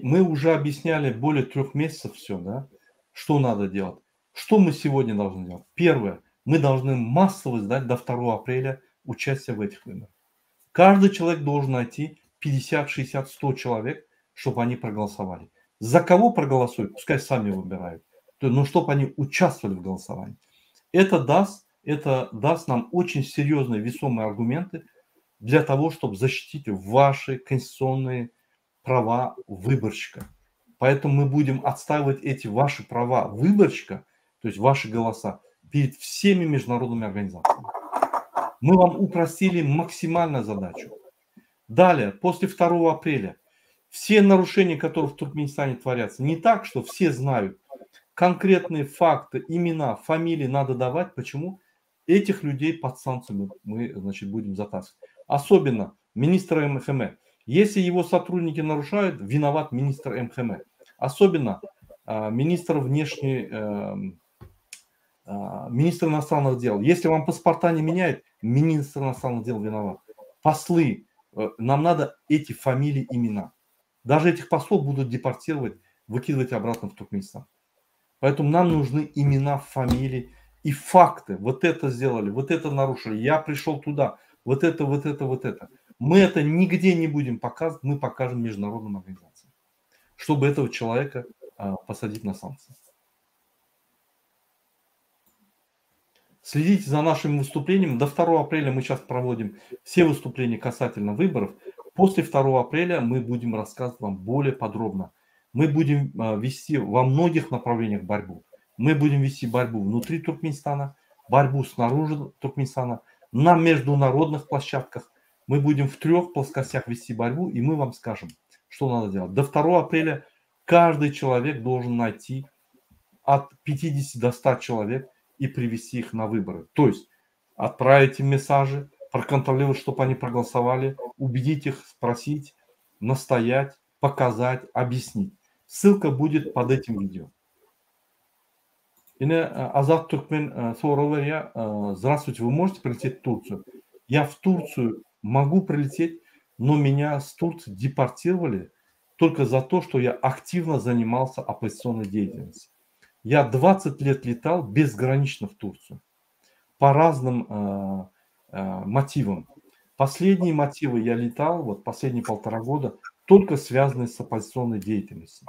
Мы уже объясняли более трех месяцев все, да, что надо делать. Что мы сегодня должны делать? Первое. Мы должны массово сдать до 2 апреля участие в этих выборах. Каждый человек должен найти 50, 60, 100 человек, чтобы они проголосовали. За кого проголосуют, пускай сами выбирают. Но чтобы они участвовали в голосовании. Это даст, это даст нам очень серьезные весомые аргументы для того, чтобы защитить ваши конституционные права выборщика. Поэтому мы будем отстаивать эти ваши права выборщика, то есть ваши голоса, перед всеми международными организациями. Мы вам упростили максимально задачу. Далее, после 2 апреля, все нарушения, которые в Туркменистане творятся, не так, что все знают. Конкретные факты, имена, фамилии надо давать. Почему? Этих людей под санкциями мы, значит, будем затаскивать. Особенно министра МХМ. Если его сотрудники нарушают, виноват министр МХМ. Особенно э, министр внешней, э, э, министр иностранных дел. Если вам паспорта не меняют, министр иностранных дел виноват. Послы, э, нам надо эти фамилии, имена. Даже этих послов будут депортировать, выкидывать обратно в Туркменистан. Поэтому нам нужны имена, фамилии и факты. Вот это сделали, вот это нарушили, я пришел туда, вот это, вот это, вот это. Мы это нигде не будем показывать, мы покажем международным организациям, чтобы этого человека а, посадить на санкции. Следите за нашим выступлением. До 2 апреля мы сейчас проводим все выступления касательно выборов. После 2 апреля мы будем рассказывать вам более подробно. Мы будем а, вести во многих направлениях борьбу. Мы будем вести борьбу внутри Туркменистана, борьбу снаружи Туркменистана, на международных площадках. Мы будем в трех плоскостях вести борьбу, и мы вам скажем, что надо делать. До 2 апреля каждый человек должен найти от 50 до 100 человек и привести их на выборы. То есть отправить им мессажи, проконтролировать, чтобы они проголосовали, убедить их, спросить, настоять, показать, объяснить. Ссылка будет под этим видео. Ine Azat Türkmen sorag berýär, Здравствуйте, вы можете прилететь в Турцию? Я в Турцию могу прилететь, но меня с Турции депортировали только за то, что я активно занимался оппозиционной деятельностью. Я 20 лет летал безгранично в Турцию по разным э, э, мотивам. Последние мотивы я летал, вот последние полтора года, только связанные с оппозиционной деятельностью.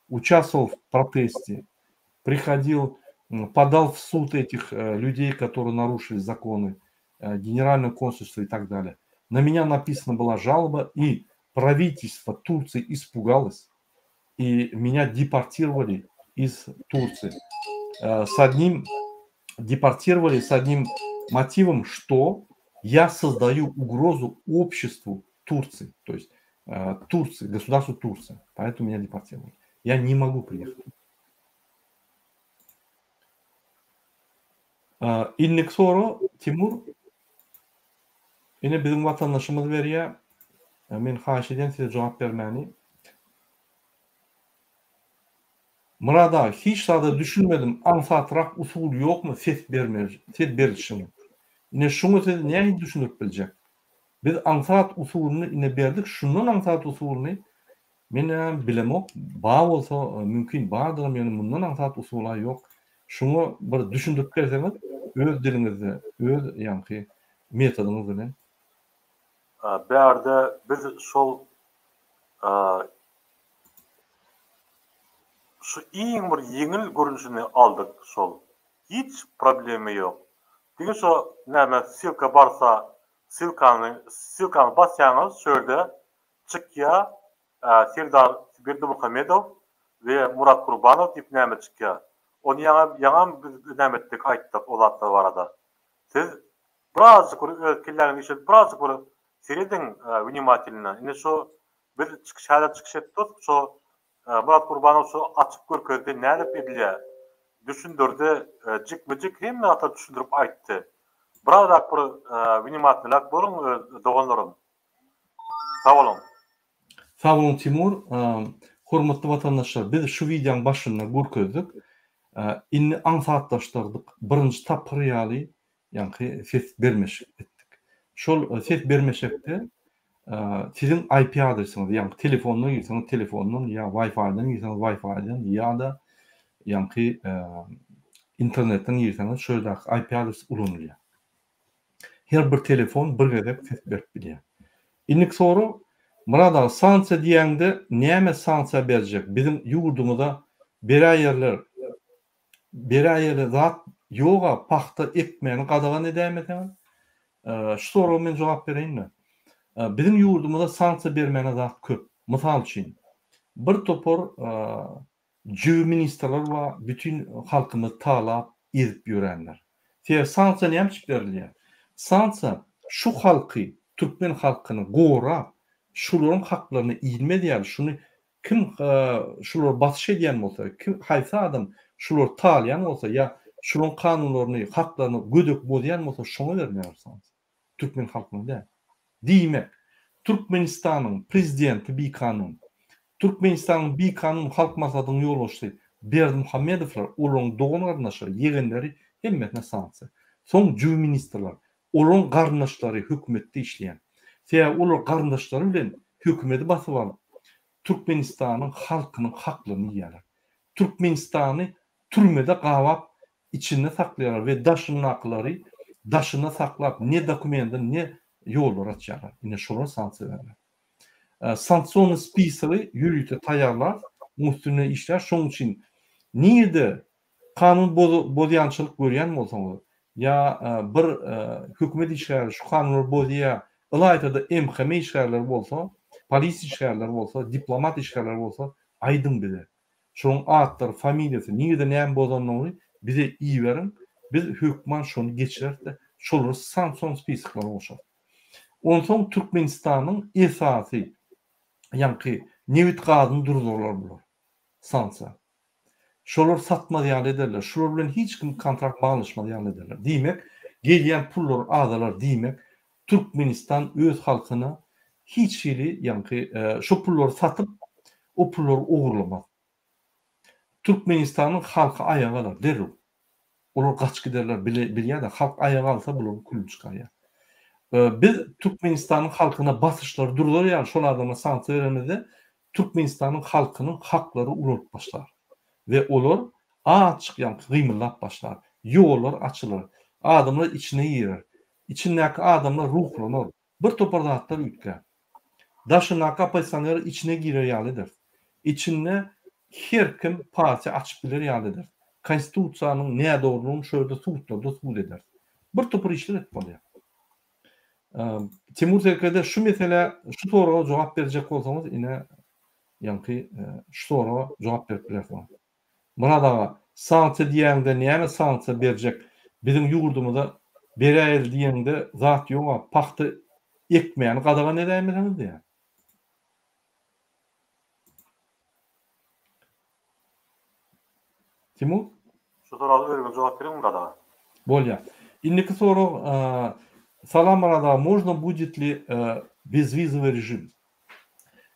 Участвовал в протесте, приходил, подал в суд этих э, людей, которые нарушили законы, э, генеральное консульство и так далее. На меня написана была жалоба, и правительство Турции испугалось, и меня депортировали из Турции. Э, с одним депортировали с одним мотивом, что я создаю угрозу обществу Турции, то есть Турции, государству Турция. Поэтому меня депортировали. Я не могу приехать. Indiki sorag Timur. Ine biziň watandaşymyz berýär. Men haýyş edýän size jogap bermäni. Myrat aga hiç zada düşünmedim aňsatrak usul ýokmy ses bermeli ses berilişiň. Ine şuňa siz nähili düşündirip biljek. Biz aňsat usulyny ine berdik şundan aňsat usulyny Men-ä bilemok, bar bolsa mümkin bardyram, ýöne mundan aňsat usul-a ýok. Şuňa bir düşündirip berseňiz. Öz diliňizde, öz ýaňky metodyňyz bilen. Bärde biz şol şu iň bir ýeňil görnüşini aldyk şol. Hiç problema ýok. Diňe şo näme ssylka barsa ssylkany ssylkany basýaňyz şu ýerde çykýa Serdar Berdimuhamedow we Murat Gurbanow diýip näme çykýa. Ony ýaňam ýaňam biz näme etdik aýtdyk o zatlar barada. Siz birazjyk bir öz kelläňizi işledip birazjyk bir serediň wnimatelno. Indi şu biz çykyş häzir çykyş edip durus şu Murat Gurbanow şu açyp görkezdi nädip edilýär. Düşündirdi jikme-jik hemme zatlary düşündirip aýtdy. Birazrak bir wnimatelnyrak boluň öz doganlarym. Sag boluň. Sag boluň Timur. Hormatly watandaşlar biz şu wideoň başynda görkezdik. Indi aňsatlaşdyrdyk. Birinji tapgyr ýaly ýaňky ses bermeşik etdik. Şol ses bermeşekde siziň IP adresiňiz, ýaňky telefondan girseňiz telefondan ýa Wi-Fi-den girseňiz Wi-Fi-den ýa-da ýaňky internetden girseňiz şo ýerdäki IP adres ulanylýar. Her bir telefon bir gezek ses berip bilýär. Indiki sorag, Myrat aga sanksiýa diýäňde näme sanksiýa berjek biziň ýurdumyza beräýerler beräýeli zat ýoga pagta ekmäni gadagan edäýmeseňiz? Şu soraga men jogap bereýinmi? Biziň ýurdumyza sanksiýa bermäne zat köp. Mysal üçin, bir topar Jübi ministrler bar bütin halkymyzy talap ezip ýörenler. Sebäbi sanksiýa näme üçin berilýär? Sanksiýa şu halky türkmen halkyny gorap şularyň haklaryna iýilmez ýaly şuny kim şular basyş edýän bolsa kim haýsy adam şulary talaýan bolsa ýa şularyň kanunlaryny haklaryny gödek bozýan bolsa şoňa berilýär sanksiýa. Türkmen halkyna däl. Diýmek, Türkmenistanyň prezidenti bikanun, Türkmenistanyň bikanun Halk Maslahatynyň ýolbaşçysy Berdimuhamedowlar, olaryň dogan-garyndaşlary, ýegenleri hemmesine sanksiýa. Soň jübi ministrler, olaryň garyndaşlary hökümetde işleýän. Sebäbi olar garyndaşlary bilen hökümeti basyp alyp, Türkmenistanyň halkynyň haklaryny iýýärler. Türkmenistany türmede gabap içinde saklaýarlar we daşyndakylary daşynda saklap ne dokumendini ne ýollary açýarlar. Ine şolara sanksiýa berler. Sanksionny spisogy ýörite taýýarlar, muň üstünde işlär. Şoň üçin nirde kanun bozýançylyk görýän bolsaňyz ýa bir hökümet işgäri şu kanunlary bozýar, ylaýta-da MHM işgärleri bolsa, polisiýa işgärleri bolsa, diplomat işgärleri bolsa aýdyň bize. Şoň atlary, familiýasy, nirede näme bozandygyny bize iberiň, biz hökman şony geçireris-de, şolary sanksion spisklara goşarys. Onsoň Türkmenistanyň esasy ýaňky nebit-gazyny durzarlar bular, sanksiýa. Şolar satmaz ýaly ederler, şular bilen hiç kim kontrakt baglaşmaz ýaly ederler. Diýmek, gelýän pullar azalar diýmek, Türkmenistan öz halkyna hiç hili ýaňky şo pullary satyp o pullary ogurlamaz. Türkmenistanyň halky aýaga galar derrew. Olar gaçyp giderler bilýärler halk aýaga galsa bularyň külüni çykarýar. Biz Türkmenistanyň halkyna basyşlary durzar ýaly şol adama sanksiýa berenimizde Türkmenistanyň halkynyň haklary ulalyp başlar we olar azjyk ýaňky gymyldap başlar. Ýollar açylar. Adamlar içine girer. Içindäki adamlar ruhlanar. Bir topar zatlar üýtgär. Daşyndaky oppozisioner içine girer ýaly ederis. Içinde her kim partiýa açyp biler ýaly ederis. Konstitusiýanyň nädogrulygyny şu ýerde sudlarda subut ederis. Bir topar işler edip bolýar. Timur Serkerde şu meselä, şu soraga jogap berjek bolsaňyz ine ýaňky şu soraga jogap berip bilersiňiz. Myrat aga, sanksiýa diýäňde näme sanksiýa berjek biziň ýurdumyza beräýeli diýeňde zat ýoga pagta ekmäni gadagan edäýmeseňiz diýä. Timur? Şu soraga özüňiz jogap beriň Myrat aga. Bolýa. Indiki sorag Salam Myrat aga, можно будет ли безвизовый режим?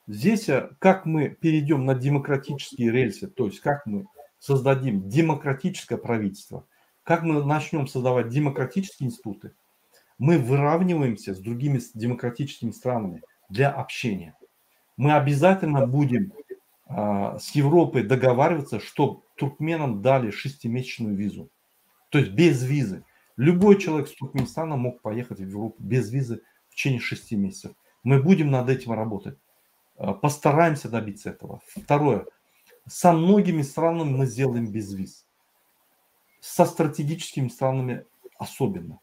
Здесь, как мы перейдем на демократические рельсы, то есть как мы создадим демократическое правительство, как мы начнем создавать демократические институты, мы выравниваемся с другими демократическими странами для общения. Мы обязательно будем а, с Европой договариваться, чтобы туркменам дали шестимесячную визу. То есть без визы. Любой человек с Туркменистана мог поехать в Европу без визы в течение 6 месяцев. Мы будем над этим работать. Э, постараемся добиться этого. Второе. Со многими странами мы сделаем без виз. Со стратегическими странами особенно.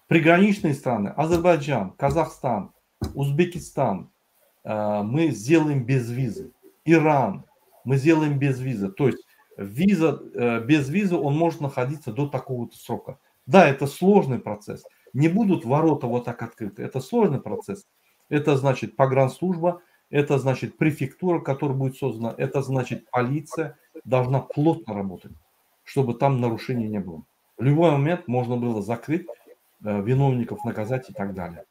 Приграничные страны, Азербайджан, Казахстан, Узбекистан, э, мы сделаем без визы. Иран, мы сделаем без визы. То есть виза, э, без визы он может находиться до такого-то срока. Да, это сложный процесс. Не будут ворота вот так открыты. Это сложный процесс. Это значит погранслужба, это значит префектура, которая будет создана, это значит полиция должна плотно работать, чтобы там нарушений не было. В любой момент можно было закрыть, э, виновников наказать и так далее.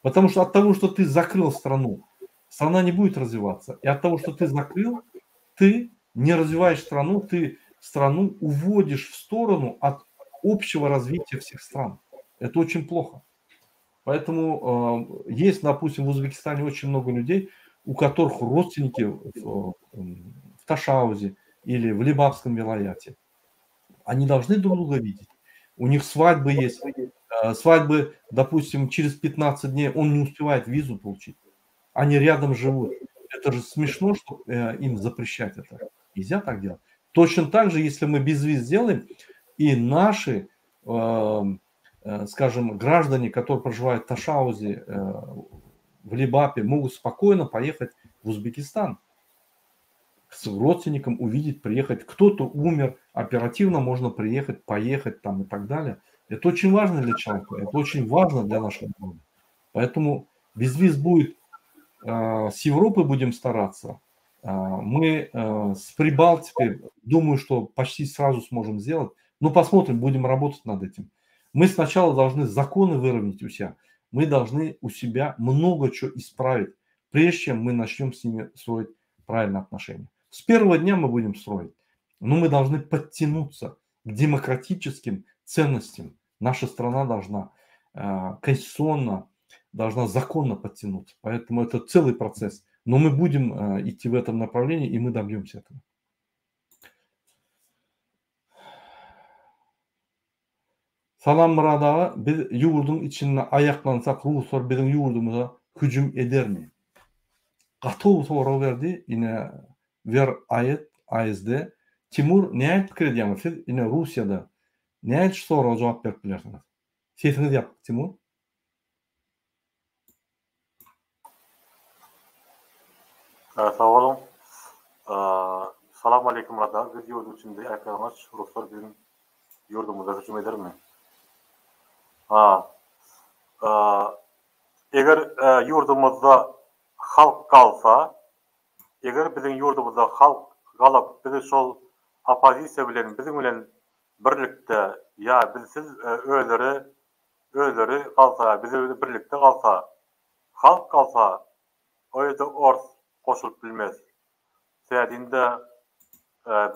Потому что от того, что ты закрыл страну, страна не будет развиваться. И от того, что ты закрыл, ты не развиваешь страну, ты страну уводишь в сторону от общего развития всех стран. Это очень плохо. Поэтому э, есть, допустим, в Узбекистане очень много людей, у которых родственники в, в Ташаузе или в Либавском вилаяте. Они должны друг друга видеть. У них свадьбы есть. Э, свадьбы, допустим, через 15 дней он не успевает визу получить. Они рядом живут. Это же смешно, что э, им запрещать это. Нельзя так делать. Точно так же, если мы без виз сделаем, и наши, эм, э, скажем, граждане, которые проживают в Ташаузе, э, в Либапе, могут спокойно поехать в Узбекистан с родственником увидеть, приехать. Кто-то умер, оперативно можно приехать, поехать там и так далее. Это очень важно для человека, это очень важно для нашего народа. Поэтому безвиз будет, э, с Европой будем стараться. Мы с Прибалтикой, думаю, что почти сразу сможем сделать. Ну, посмотрим, будем работать над этим. Мы сначала должны законы выровнять у себя. Мы должны у себя много чего исправить, прежде чем мы начнем с ними строить правильные отношения. С первого дня мы будем строить, но мы должны подтянуться к демократическим ценностям. Наша страна должна э, конституционно, должна законно подтянуться. Поэтому это целый процесс. Но мы будем э, идти в этом направлении, и мы добьемся этого. Salam Myrat aga biz ýurduň içinde aýaklansak ruslar biziň ýurdumyza hüjüm edermi? Gaty gowy sorag berdi ine Wer Aet ASD Timur nähili pikir edýäňiz siz ine Russiýada nähili şu soraga jogap berip bilersiňiz? Sesiňiz ýapyk Timur. Sag boluň. Salam aleýkum Myrat aga biz ýurduň içinde ýaýkaňaç ruslar biziň ýurdumyza hüjüm edermi? Ha. Eger ýurdumyzda halk galsa, eger biziň ýurdumyzda halk galyp bizi şol oppozisiýa bilen biziň bilen birlikde ýa bizsiz özleri özleri galsa bizi bilen birlikde galsa halk galsa o ýerde ors goşulyp bilmez. Sebäbi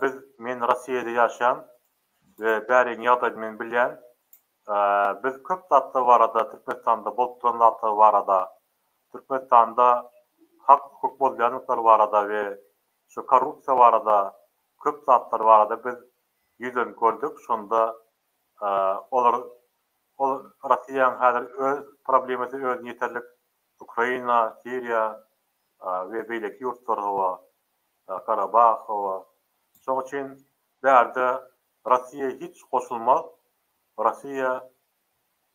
biz men Rossiýada ýaşaýan we bäriň ýagdaýyny men bilýän. Biz köp zatlar barada Türkmenistanda bolup duran zatlar barada Türkmenistanda hak hukuk bozulýanlyklar barada we şu korrupsiýa barada köp zatlar barada biz ýüzlenip gördük. Şonda olar ol Rossiýanyň häzir öz problemasy özüne ýeterlik Ukraina, Siriýa we beýleki ýurtlar hawa, Karabah hawa. Şoň üçin bärde Rossiýa hiç goşulmaz. Rossiýa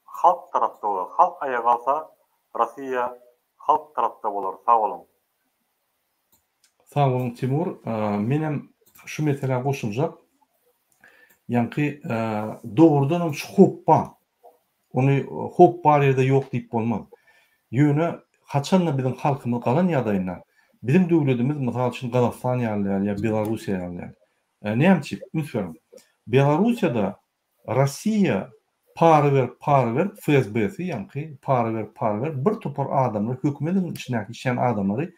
halk tarapda bolar. Halk aýaga galsa, Rossiýa halk tarapda bolar. Sag boluň. Sag boluň Timur. Menem şu meselä goşuljak. Ýaňky dogrudanam şu howp bar. Ony howp bar ýerde ýok diýip bolmaz. Ýöne haçanda biziň halkymyz galan ýagdaýynda biziň döwledimiz mysal üçin Gazagystan ýaly däl ýa Belarussiýa ýaly däl. Näme üçin? Üns beriň. Belarussiýada Rossiýa para berip, para berip, FSB-si ýaňky para berip, para berip bir topar adamlary hökümediň içindäki işleýän adamlary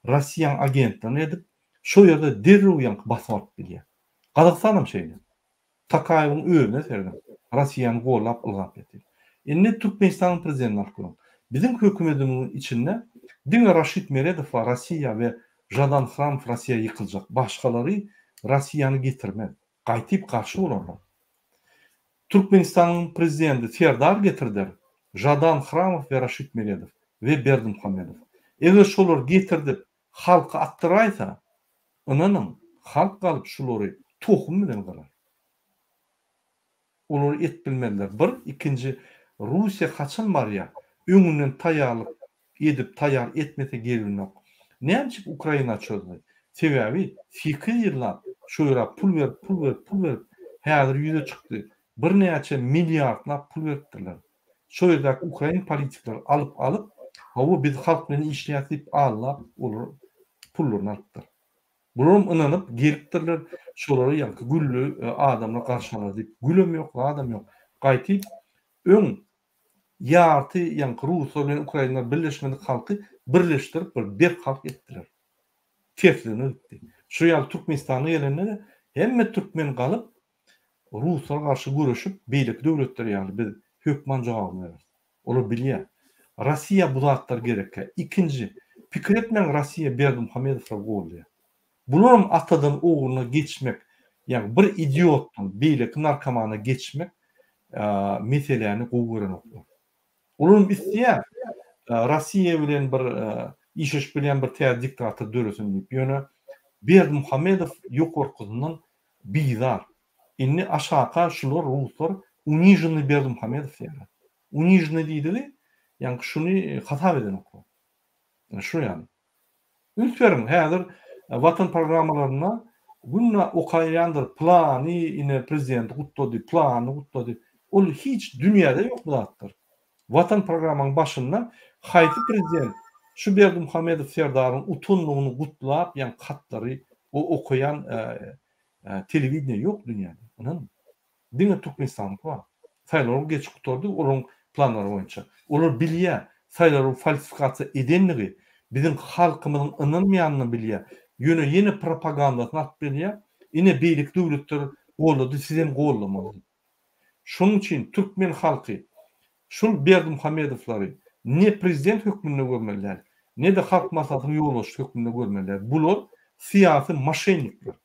Rossiýanyň agentlerini edip şo ýerde derrew ýaňky basyp alyp bilýär. Gazagystanam şeýle. Tokaýewiň özüne serediň. Rossiýany gollap ylgap ýatyr. Indi Türkmenistanyň prezidentini alyp görüň. Biziň hökümedimiziň içinde diňe Raşid Meredow bar Rossiýa we Žadan Hramow Rossiýa ýykyljak. Başgalary Rossiýany getirmez. Gaýtyp garşy bolarlar. Türkmenistanyň prezidenti Serdar getirder, Žadan Hramow we Raşid Meredow we Berdimuhamedow. Eger şolar getirdip halka atdyraýsa, ynanyň, halk galyp şulary tohum bilen gyrar. Olary et bilmezler. Bir, ikinji, Russiýa haçan barýar? Öňünden taýýarlyk edip taýýar etmese gelinok. Näme üçin Ukraina çözdi? Sebäbi sekiz ýyllap şo ýere pul berip, pul berip, pul berip, häzir ýüze çykdy. Birnäçe milliardlap pul beripdirler. Şo ýerdäki ukrain politikleri alyp alyp, hawa biz halk bilen işleýäs diýip aldap olar pullaryny alypdyr. Bularam ynanyp gelipdirler, şolary ýaňky gülli adamlar garşy alar diýip. Gülem ýok, zadam ýok. Gaýtyp öň ýarty ýaňky ruslar bilen ukrainler birleşmedik halky birleşdirip bir berk halk etdiler. Tersligine gitdi. Şu ýaly Türkmenistana gelende-de hemme türkmen galyp ruslara garşy göreşip beýleki döwletler ýaly biz hökman jogabyny bereris. Olar bilýär. Rossiýa bu zatlar gerekkä. Ikinji, pikir etmäň Rossiýa Berdimuhamedowlary goldaýar. Bularam atadan ogluna geçmek, ýagny bir idiotdan beýleki narkomana geçmek meseläni gowy görenoklar. Olaram isleýär Rossiýa bilen bir işleşip bilýän bir täze diktator döresin diýip. Ýöne Berdimuhamedow ýokarkysyndan bizar. Indi aşaka şular ruslar unižennyý Berdimuhamedow diýýärler. Unižennyý diýdigi ýaňky şuny hasap edenoklar. Şu ýaly. Üns beriň häzir Watan programmalarynda günde okaýandyr plany ine prezidenti gutlady, plany gutlady. Ol hiç dünýäde ýok bu zatlar. Watan programmaň başynda haýsy prezident şu Berdimuhamedow serdaryň utanlygyny gutlap ýaňky hatlary o okaýan Telewideniýe ýok dünýäde, ynanyň. Diňe Türkmenistanyňky bar. Saýlawlar geçip gutardy olaryň planlary boýunça. Olar bilýär, saýlawlary falsifikasiýa edenligi, biziň halkymyzyň ynanmaýanyny bilýär. Ýöne ýene propagandasyny alyp gelýär, ine beýleki döwletler goldady, sizem goldamaly diýip. Şonuň üçin türkmen halky şul Berdimuhamedowlary ne prezident hökmünde görmeli däl, ne-de Halk Maslahatynyň ýolbaşçysy hökmünde görmeli däl. Bular syýasy moşennikler.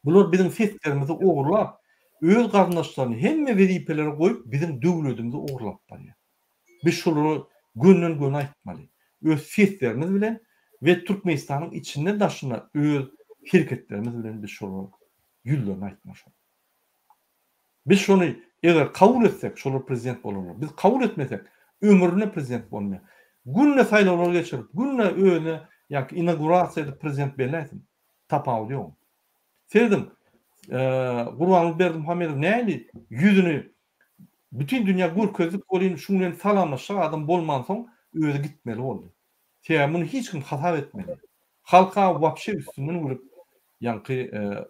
Bular biziň seslerimizi ogurlap, öz garyndaşlaryny hemme wezipelere goýup biziň döwledimizi ogurlap barýar. Biz şolara gönden-göni aýtmaly. Öz seslerimiz bilen we Türkmenistanyň içinde daşynda öz hereketlerimiz bilen biz şolara ýüzlerini aýtmaly şol. Biz şony eger kabul etsek şolar prezident bolarlar. Biz kabul etmesek ömrüne prezident bolmaýar. Günde saýlawlar geçirip, günde özüne ýa-ki inaugurasiýa edip prezident belläýsin. Tapawudy ýok. Serediň, Gurbanguly Berdimuhamedow nähili ýüzüni bütin dünýä görkezdik welin şuň bilen salamlaşjak adam bolmansoň özi gitmeli boldy. Sebäbi muny hiç kim hasap etmedi. Halka wapşe üstünden gülüp ýaňky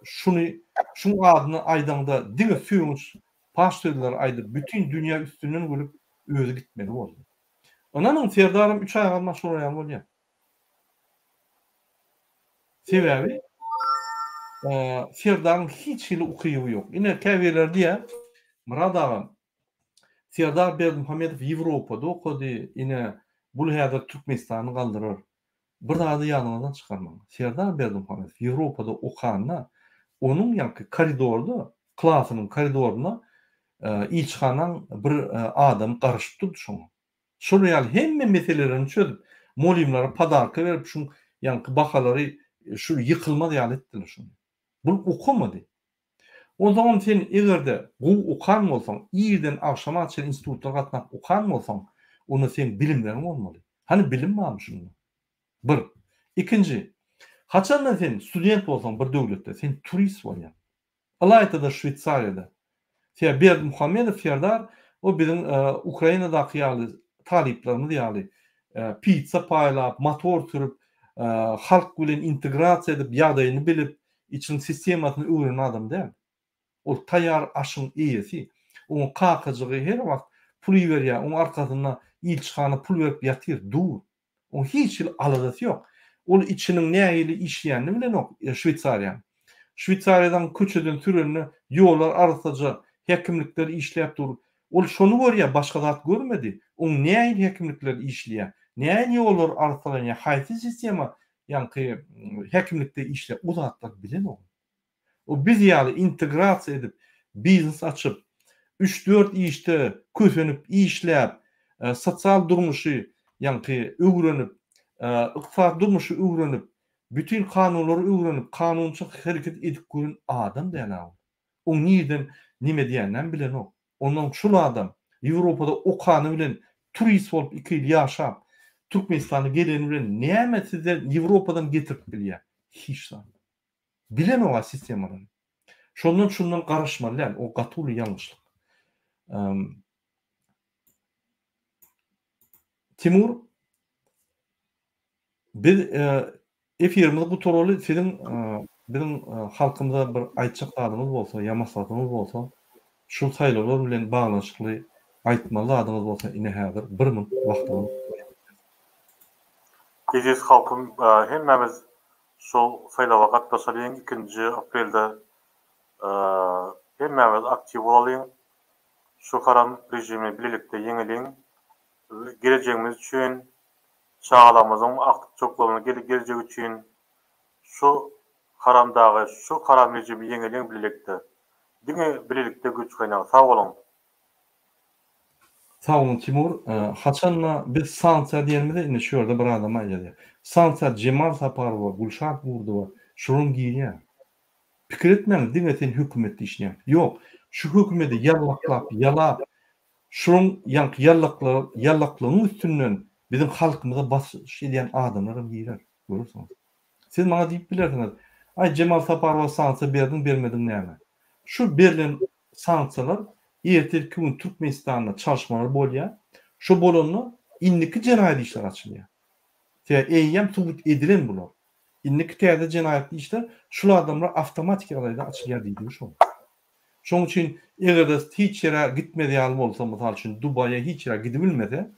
şuny şuň adyny aýdaňda diňe sögünç paş sözleri aýdyp bütin dünýä üstünden gülüp özi gitmeli boldy. Ynanyň Serdaram üç aý galman şolar ýaly bolýar. Sebäbi Serdaryň hiç hili ukyby ýok. Ine käbirleri diýýär, Myrat agam, Serdar Berdimuhamedow Ýewropada okady, ine bul häzir Türkmenistany galdyrar. Bir zady ýadyňyzdan çykarmaň. Serdar Berdimuhamedow Ýewropada okanda, onuň ýaňky koridorda, klasynyň koridorynda ilçihanaň bir adamy garaşyp durdy şoňa. Şol ýaly hemme meselelerini çözüp, molymlara podarka berip şuň ýaňky bahalary şu ýykylmaz ýaly etdiler şuny. Bul okamady. Onsoňam sen egerde gowy okan bolsaň, irden agşama çenli institutlara gatnap okan bolsaň, onda seň bilimleriň bolmaly. Hany bilim barmy şunda? Bir. Ikinji, haçanda sen student bolsaň bir döwletde, sen turist bolýaň. Ylaýta-da Şweýsariýada. Sebäbi Berdimuhamedow serdar o biziň Ukrainadaky ýaly talyplarymyz ýaly pitsa paýlap, motor sürüp, halk bilen integrasiýa edip, ýagdaýyny bilip, içiniň sistemasyny öwrenen adam däl. Ol taýýar aşyň eýesi. Oňa kakajygy her wagt pul iberýär, oň arkasynda ilçihana pul berip ýatyr, dur. Oň hiç hili aladasy ýok. Ol içiniň nähili işleýänini bilenok Şweýsariýanyň. Şweýsariýadan köçeden sürende ýollar arassaja, häkimlikler işläp dur. Ol şony görýär, başga zat görmedi. Oň nähili häkimlikler işleýär, nähili ýollar arassalanýar, haýsy sistema ýaňky häkimlikde işleýär, o zatlary bilenok. O biz ýaly integrasiýa edip, biznes açyp, Üç-dört işde kösenip işläp, sosial durmuşy ýaňky öwrenip, ykdysady durmuşy öwrenip, bütin kanunlary öwrenip, kanunça hereket edip gören adam däl-ä ol. Oň nirden neme edýäninem bilenok. Ondan şul adam Ýewropada okany bilen turist bolup iki ýyl ýaşap, Türkmenistana geleni bilen näme size Ýewropadan getirip bilýär? Hiç zat. Bilenok-a sistemalary. Şondan şundan garaşmaly däl. O gaty uly ýalňyşlyk. Timur biz Efirimizi gutaraly siziň biziň halkymyza bir aýtjak zadyňyz bolsa ýa maslahatyňyz bolsa şu saýlawlar bilen baglanyşykly aýtmaly zadyňyz bolsa ine häzir bir minut wagtyňyz Eziz halkym hemmämiz şol saýlawa gatnaşalyň ikinji aprelde hemmämiz aktiw bolalyň şu haram režimi bilelikde ýeňeliň gelejegimiz üçin Çagalarymyzyň agtyk-çowluklarynyň geljegi üçin şu haramdagy, şu haram rejimi ýeňeliň bilelikde. Diňe bilelikde güýç gaýnagy. Sag boluň. Sag boluň Timur. Haçanda biz sanksiýa diýenimizde indi şu ýerde bir adam aýdýar. Sanksiýa Jemal Saparowa, Gülşat Gurdowa şolaryň girýär. Pikir etmäň diňe sen hökümetde işleýäň. Ýok. Şu hökümedi ýallaklap, ýalap, Şuň ýaňky ýallaklygyň üstünden biziň halkymyza basyş edýän adamlaram girer, görersiňiz. Siz maňa diýip bilersiňiz, Aý, Jemal Saparowa sanksiýa berdiň, bermediň näme? Şu berlen sanksiýalar ertirki gün Türkmenistanda çalyşmalar bolýar. Şo bolanda indiki jenaýat işleri açylýar. Sebäbi eýýäm subut edilen bular. Indiki täze jenaýatly işler şul adamlar awtomatik ýagdaýda açylýar diýdigi şol. Şonuň üçin eger-de hiç ýere gitmez ýaly bolsa, mysal üçin Dubaýa hiç ýere gidibilmese,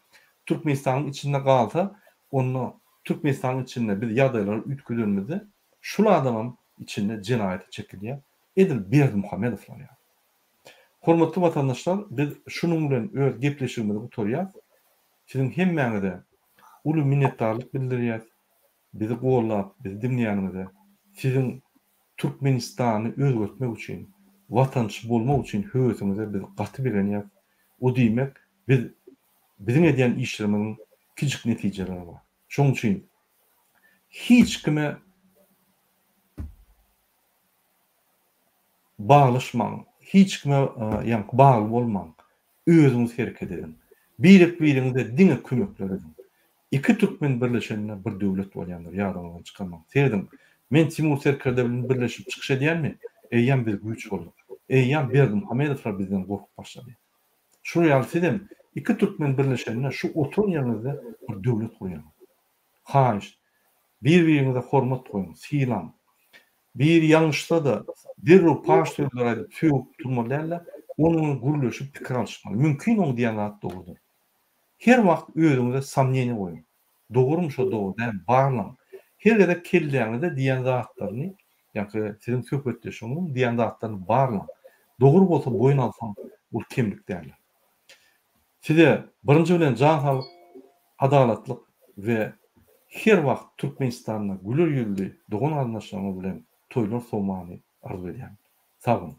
Türkmenistanyň içinde galsa, onda Türkmenistanyň içinde biz ýagdaýlary üýtgedenimizde şul adamam içinde jenaýata çekilýär, edil Berdimuhamedowlar ýaly. Hormatly watandaşlar, biz şunuň bilen öz gepleşigimizi gutarýas. Siziň hemmäňize uly minnetdarlyk bildirýäs. Bizi gollap, bizi diňleýäniňize, siziň Türkmenistany özgertmek üçin, watançy bolmak üçin höwesiňize biz gaty begenýäs. O diýmek, biz biziň edýän işlerimiziň kiçijik netijeleri bar. Şonuň üçin hiç kime baglaşmaň, hiç kime ýaňky bagly bolmaň. Özüňiz hereket ediň. Birek-biriňize diňe kömekler ediň. Iki türkmen birleşende bir döwlet bolýandyr, ýadyňyzdan çykarmaň. Serediň, men Timur serkerde bilen birleşip çykyş edýänmi? Eýýäm biz güýç bolduk. Eýýäm Berdimuhamedowlar bizden gorkup başlady. Şular ýaly sizem iki türkmen birleşende şu oturan ýeriňizde bir döwlet gurýaňyz. Haýyşt, bir-biriňize hormat goýuň, sylaň. Biri ýalňyşsa-da, derrew paş sözler aýdyp, sögüp durmaly däl-de, onuň bilen gürleşip, pikir alyşmaly. Mümkin oň diýen zady dogrudyr. Her wagt özüňize somneniýe goýuň. Dogrumy şo dogry dälmi, barlaň. Her gezek kelläňizde diýen zatlaryny, ýa-da siziň söhbetdeşiňiziň diýen zatlaryny barlaň. Dogry bolsa boýun alsaň, ol kemlik däldir. Size birinji bilen jan saglyk, adalatlyk we her wagt Türkmenistanda güler ýüzli dogan garyndaşlaryňyz bilen toýlar sowmany arzuw edýän. Sag boluň.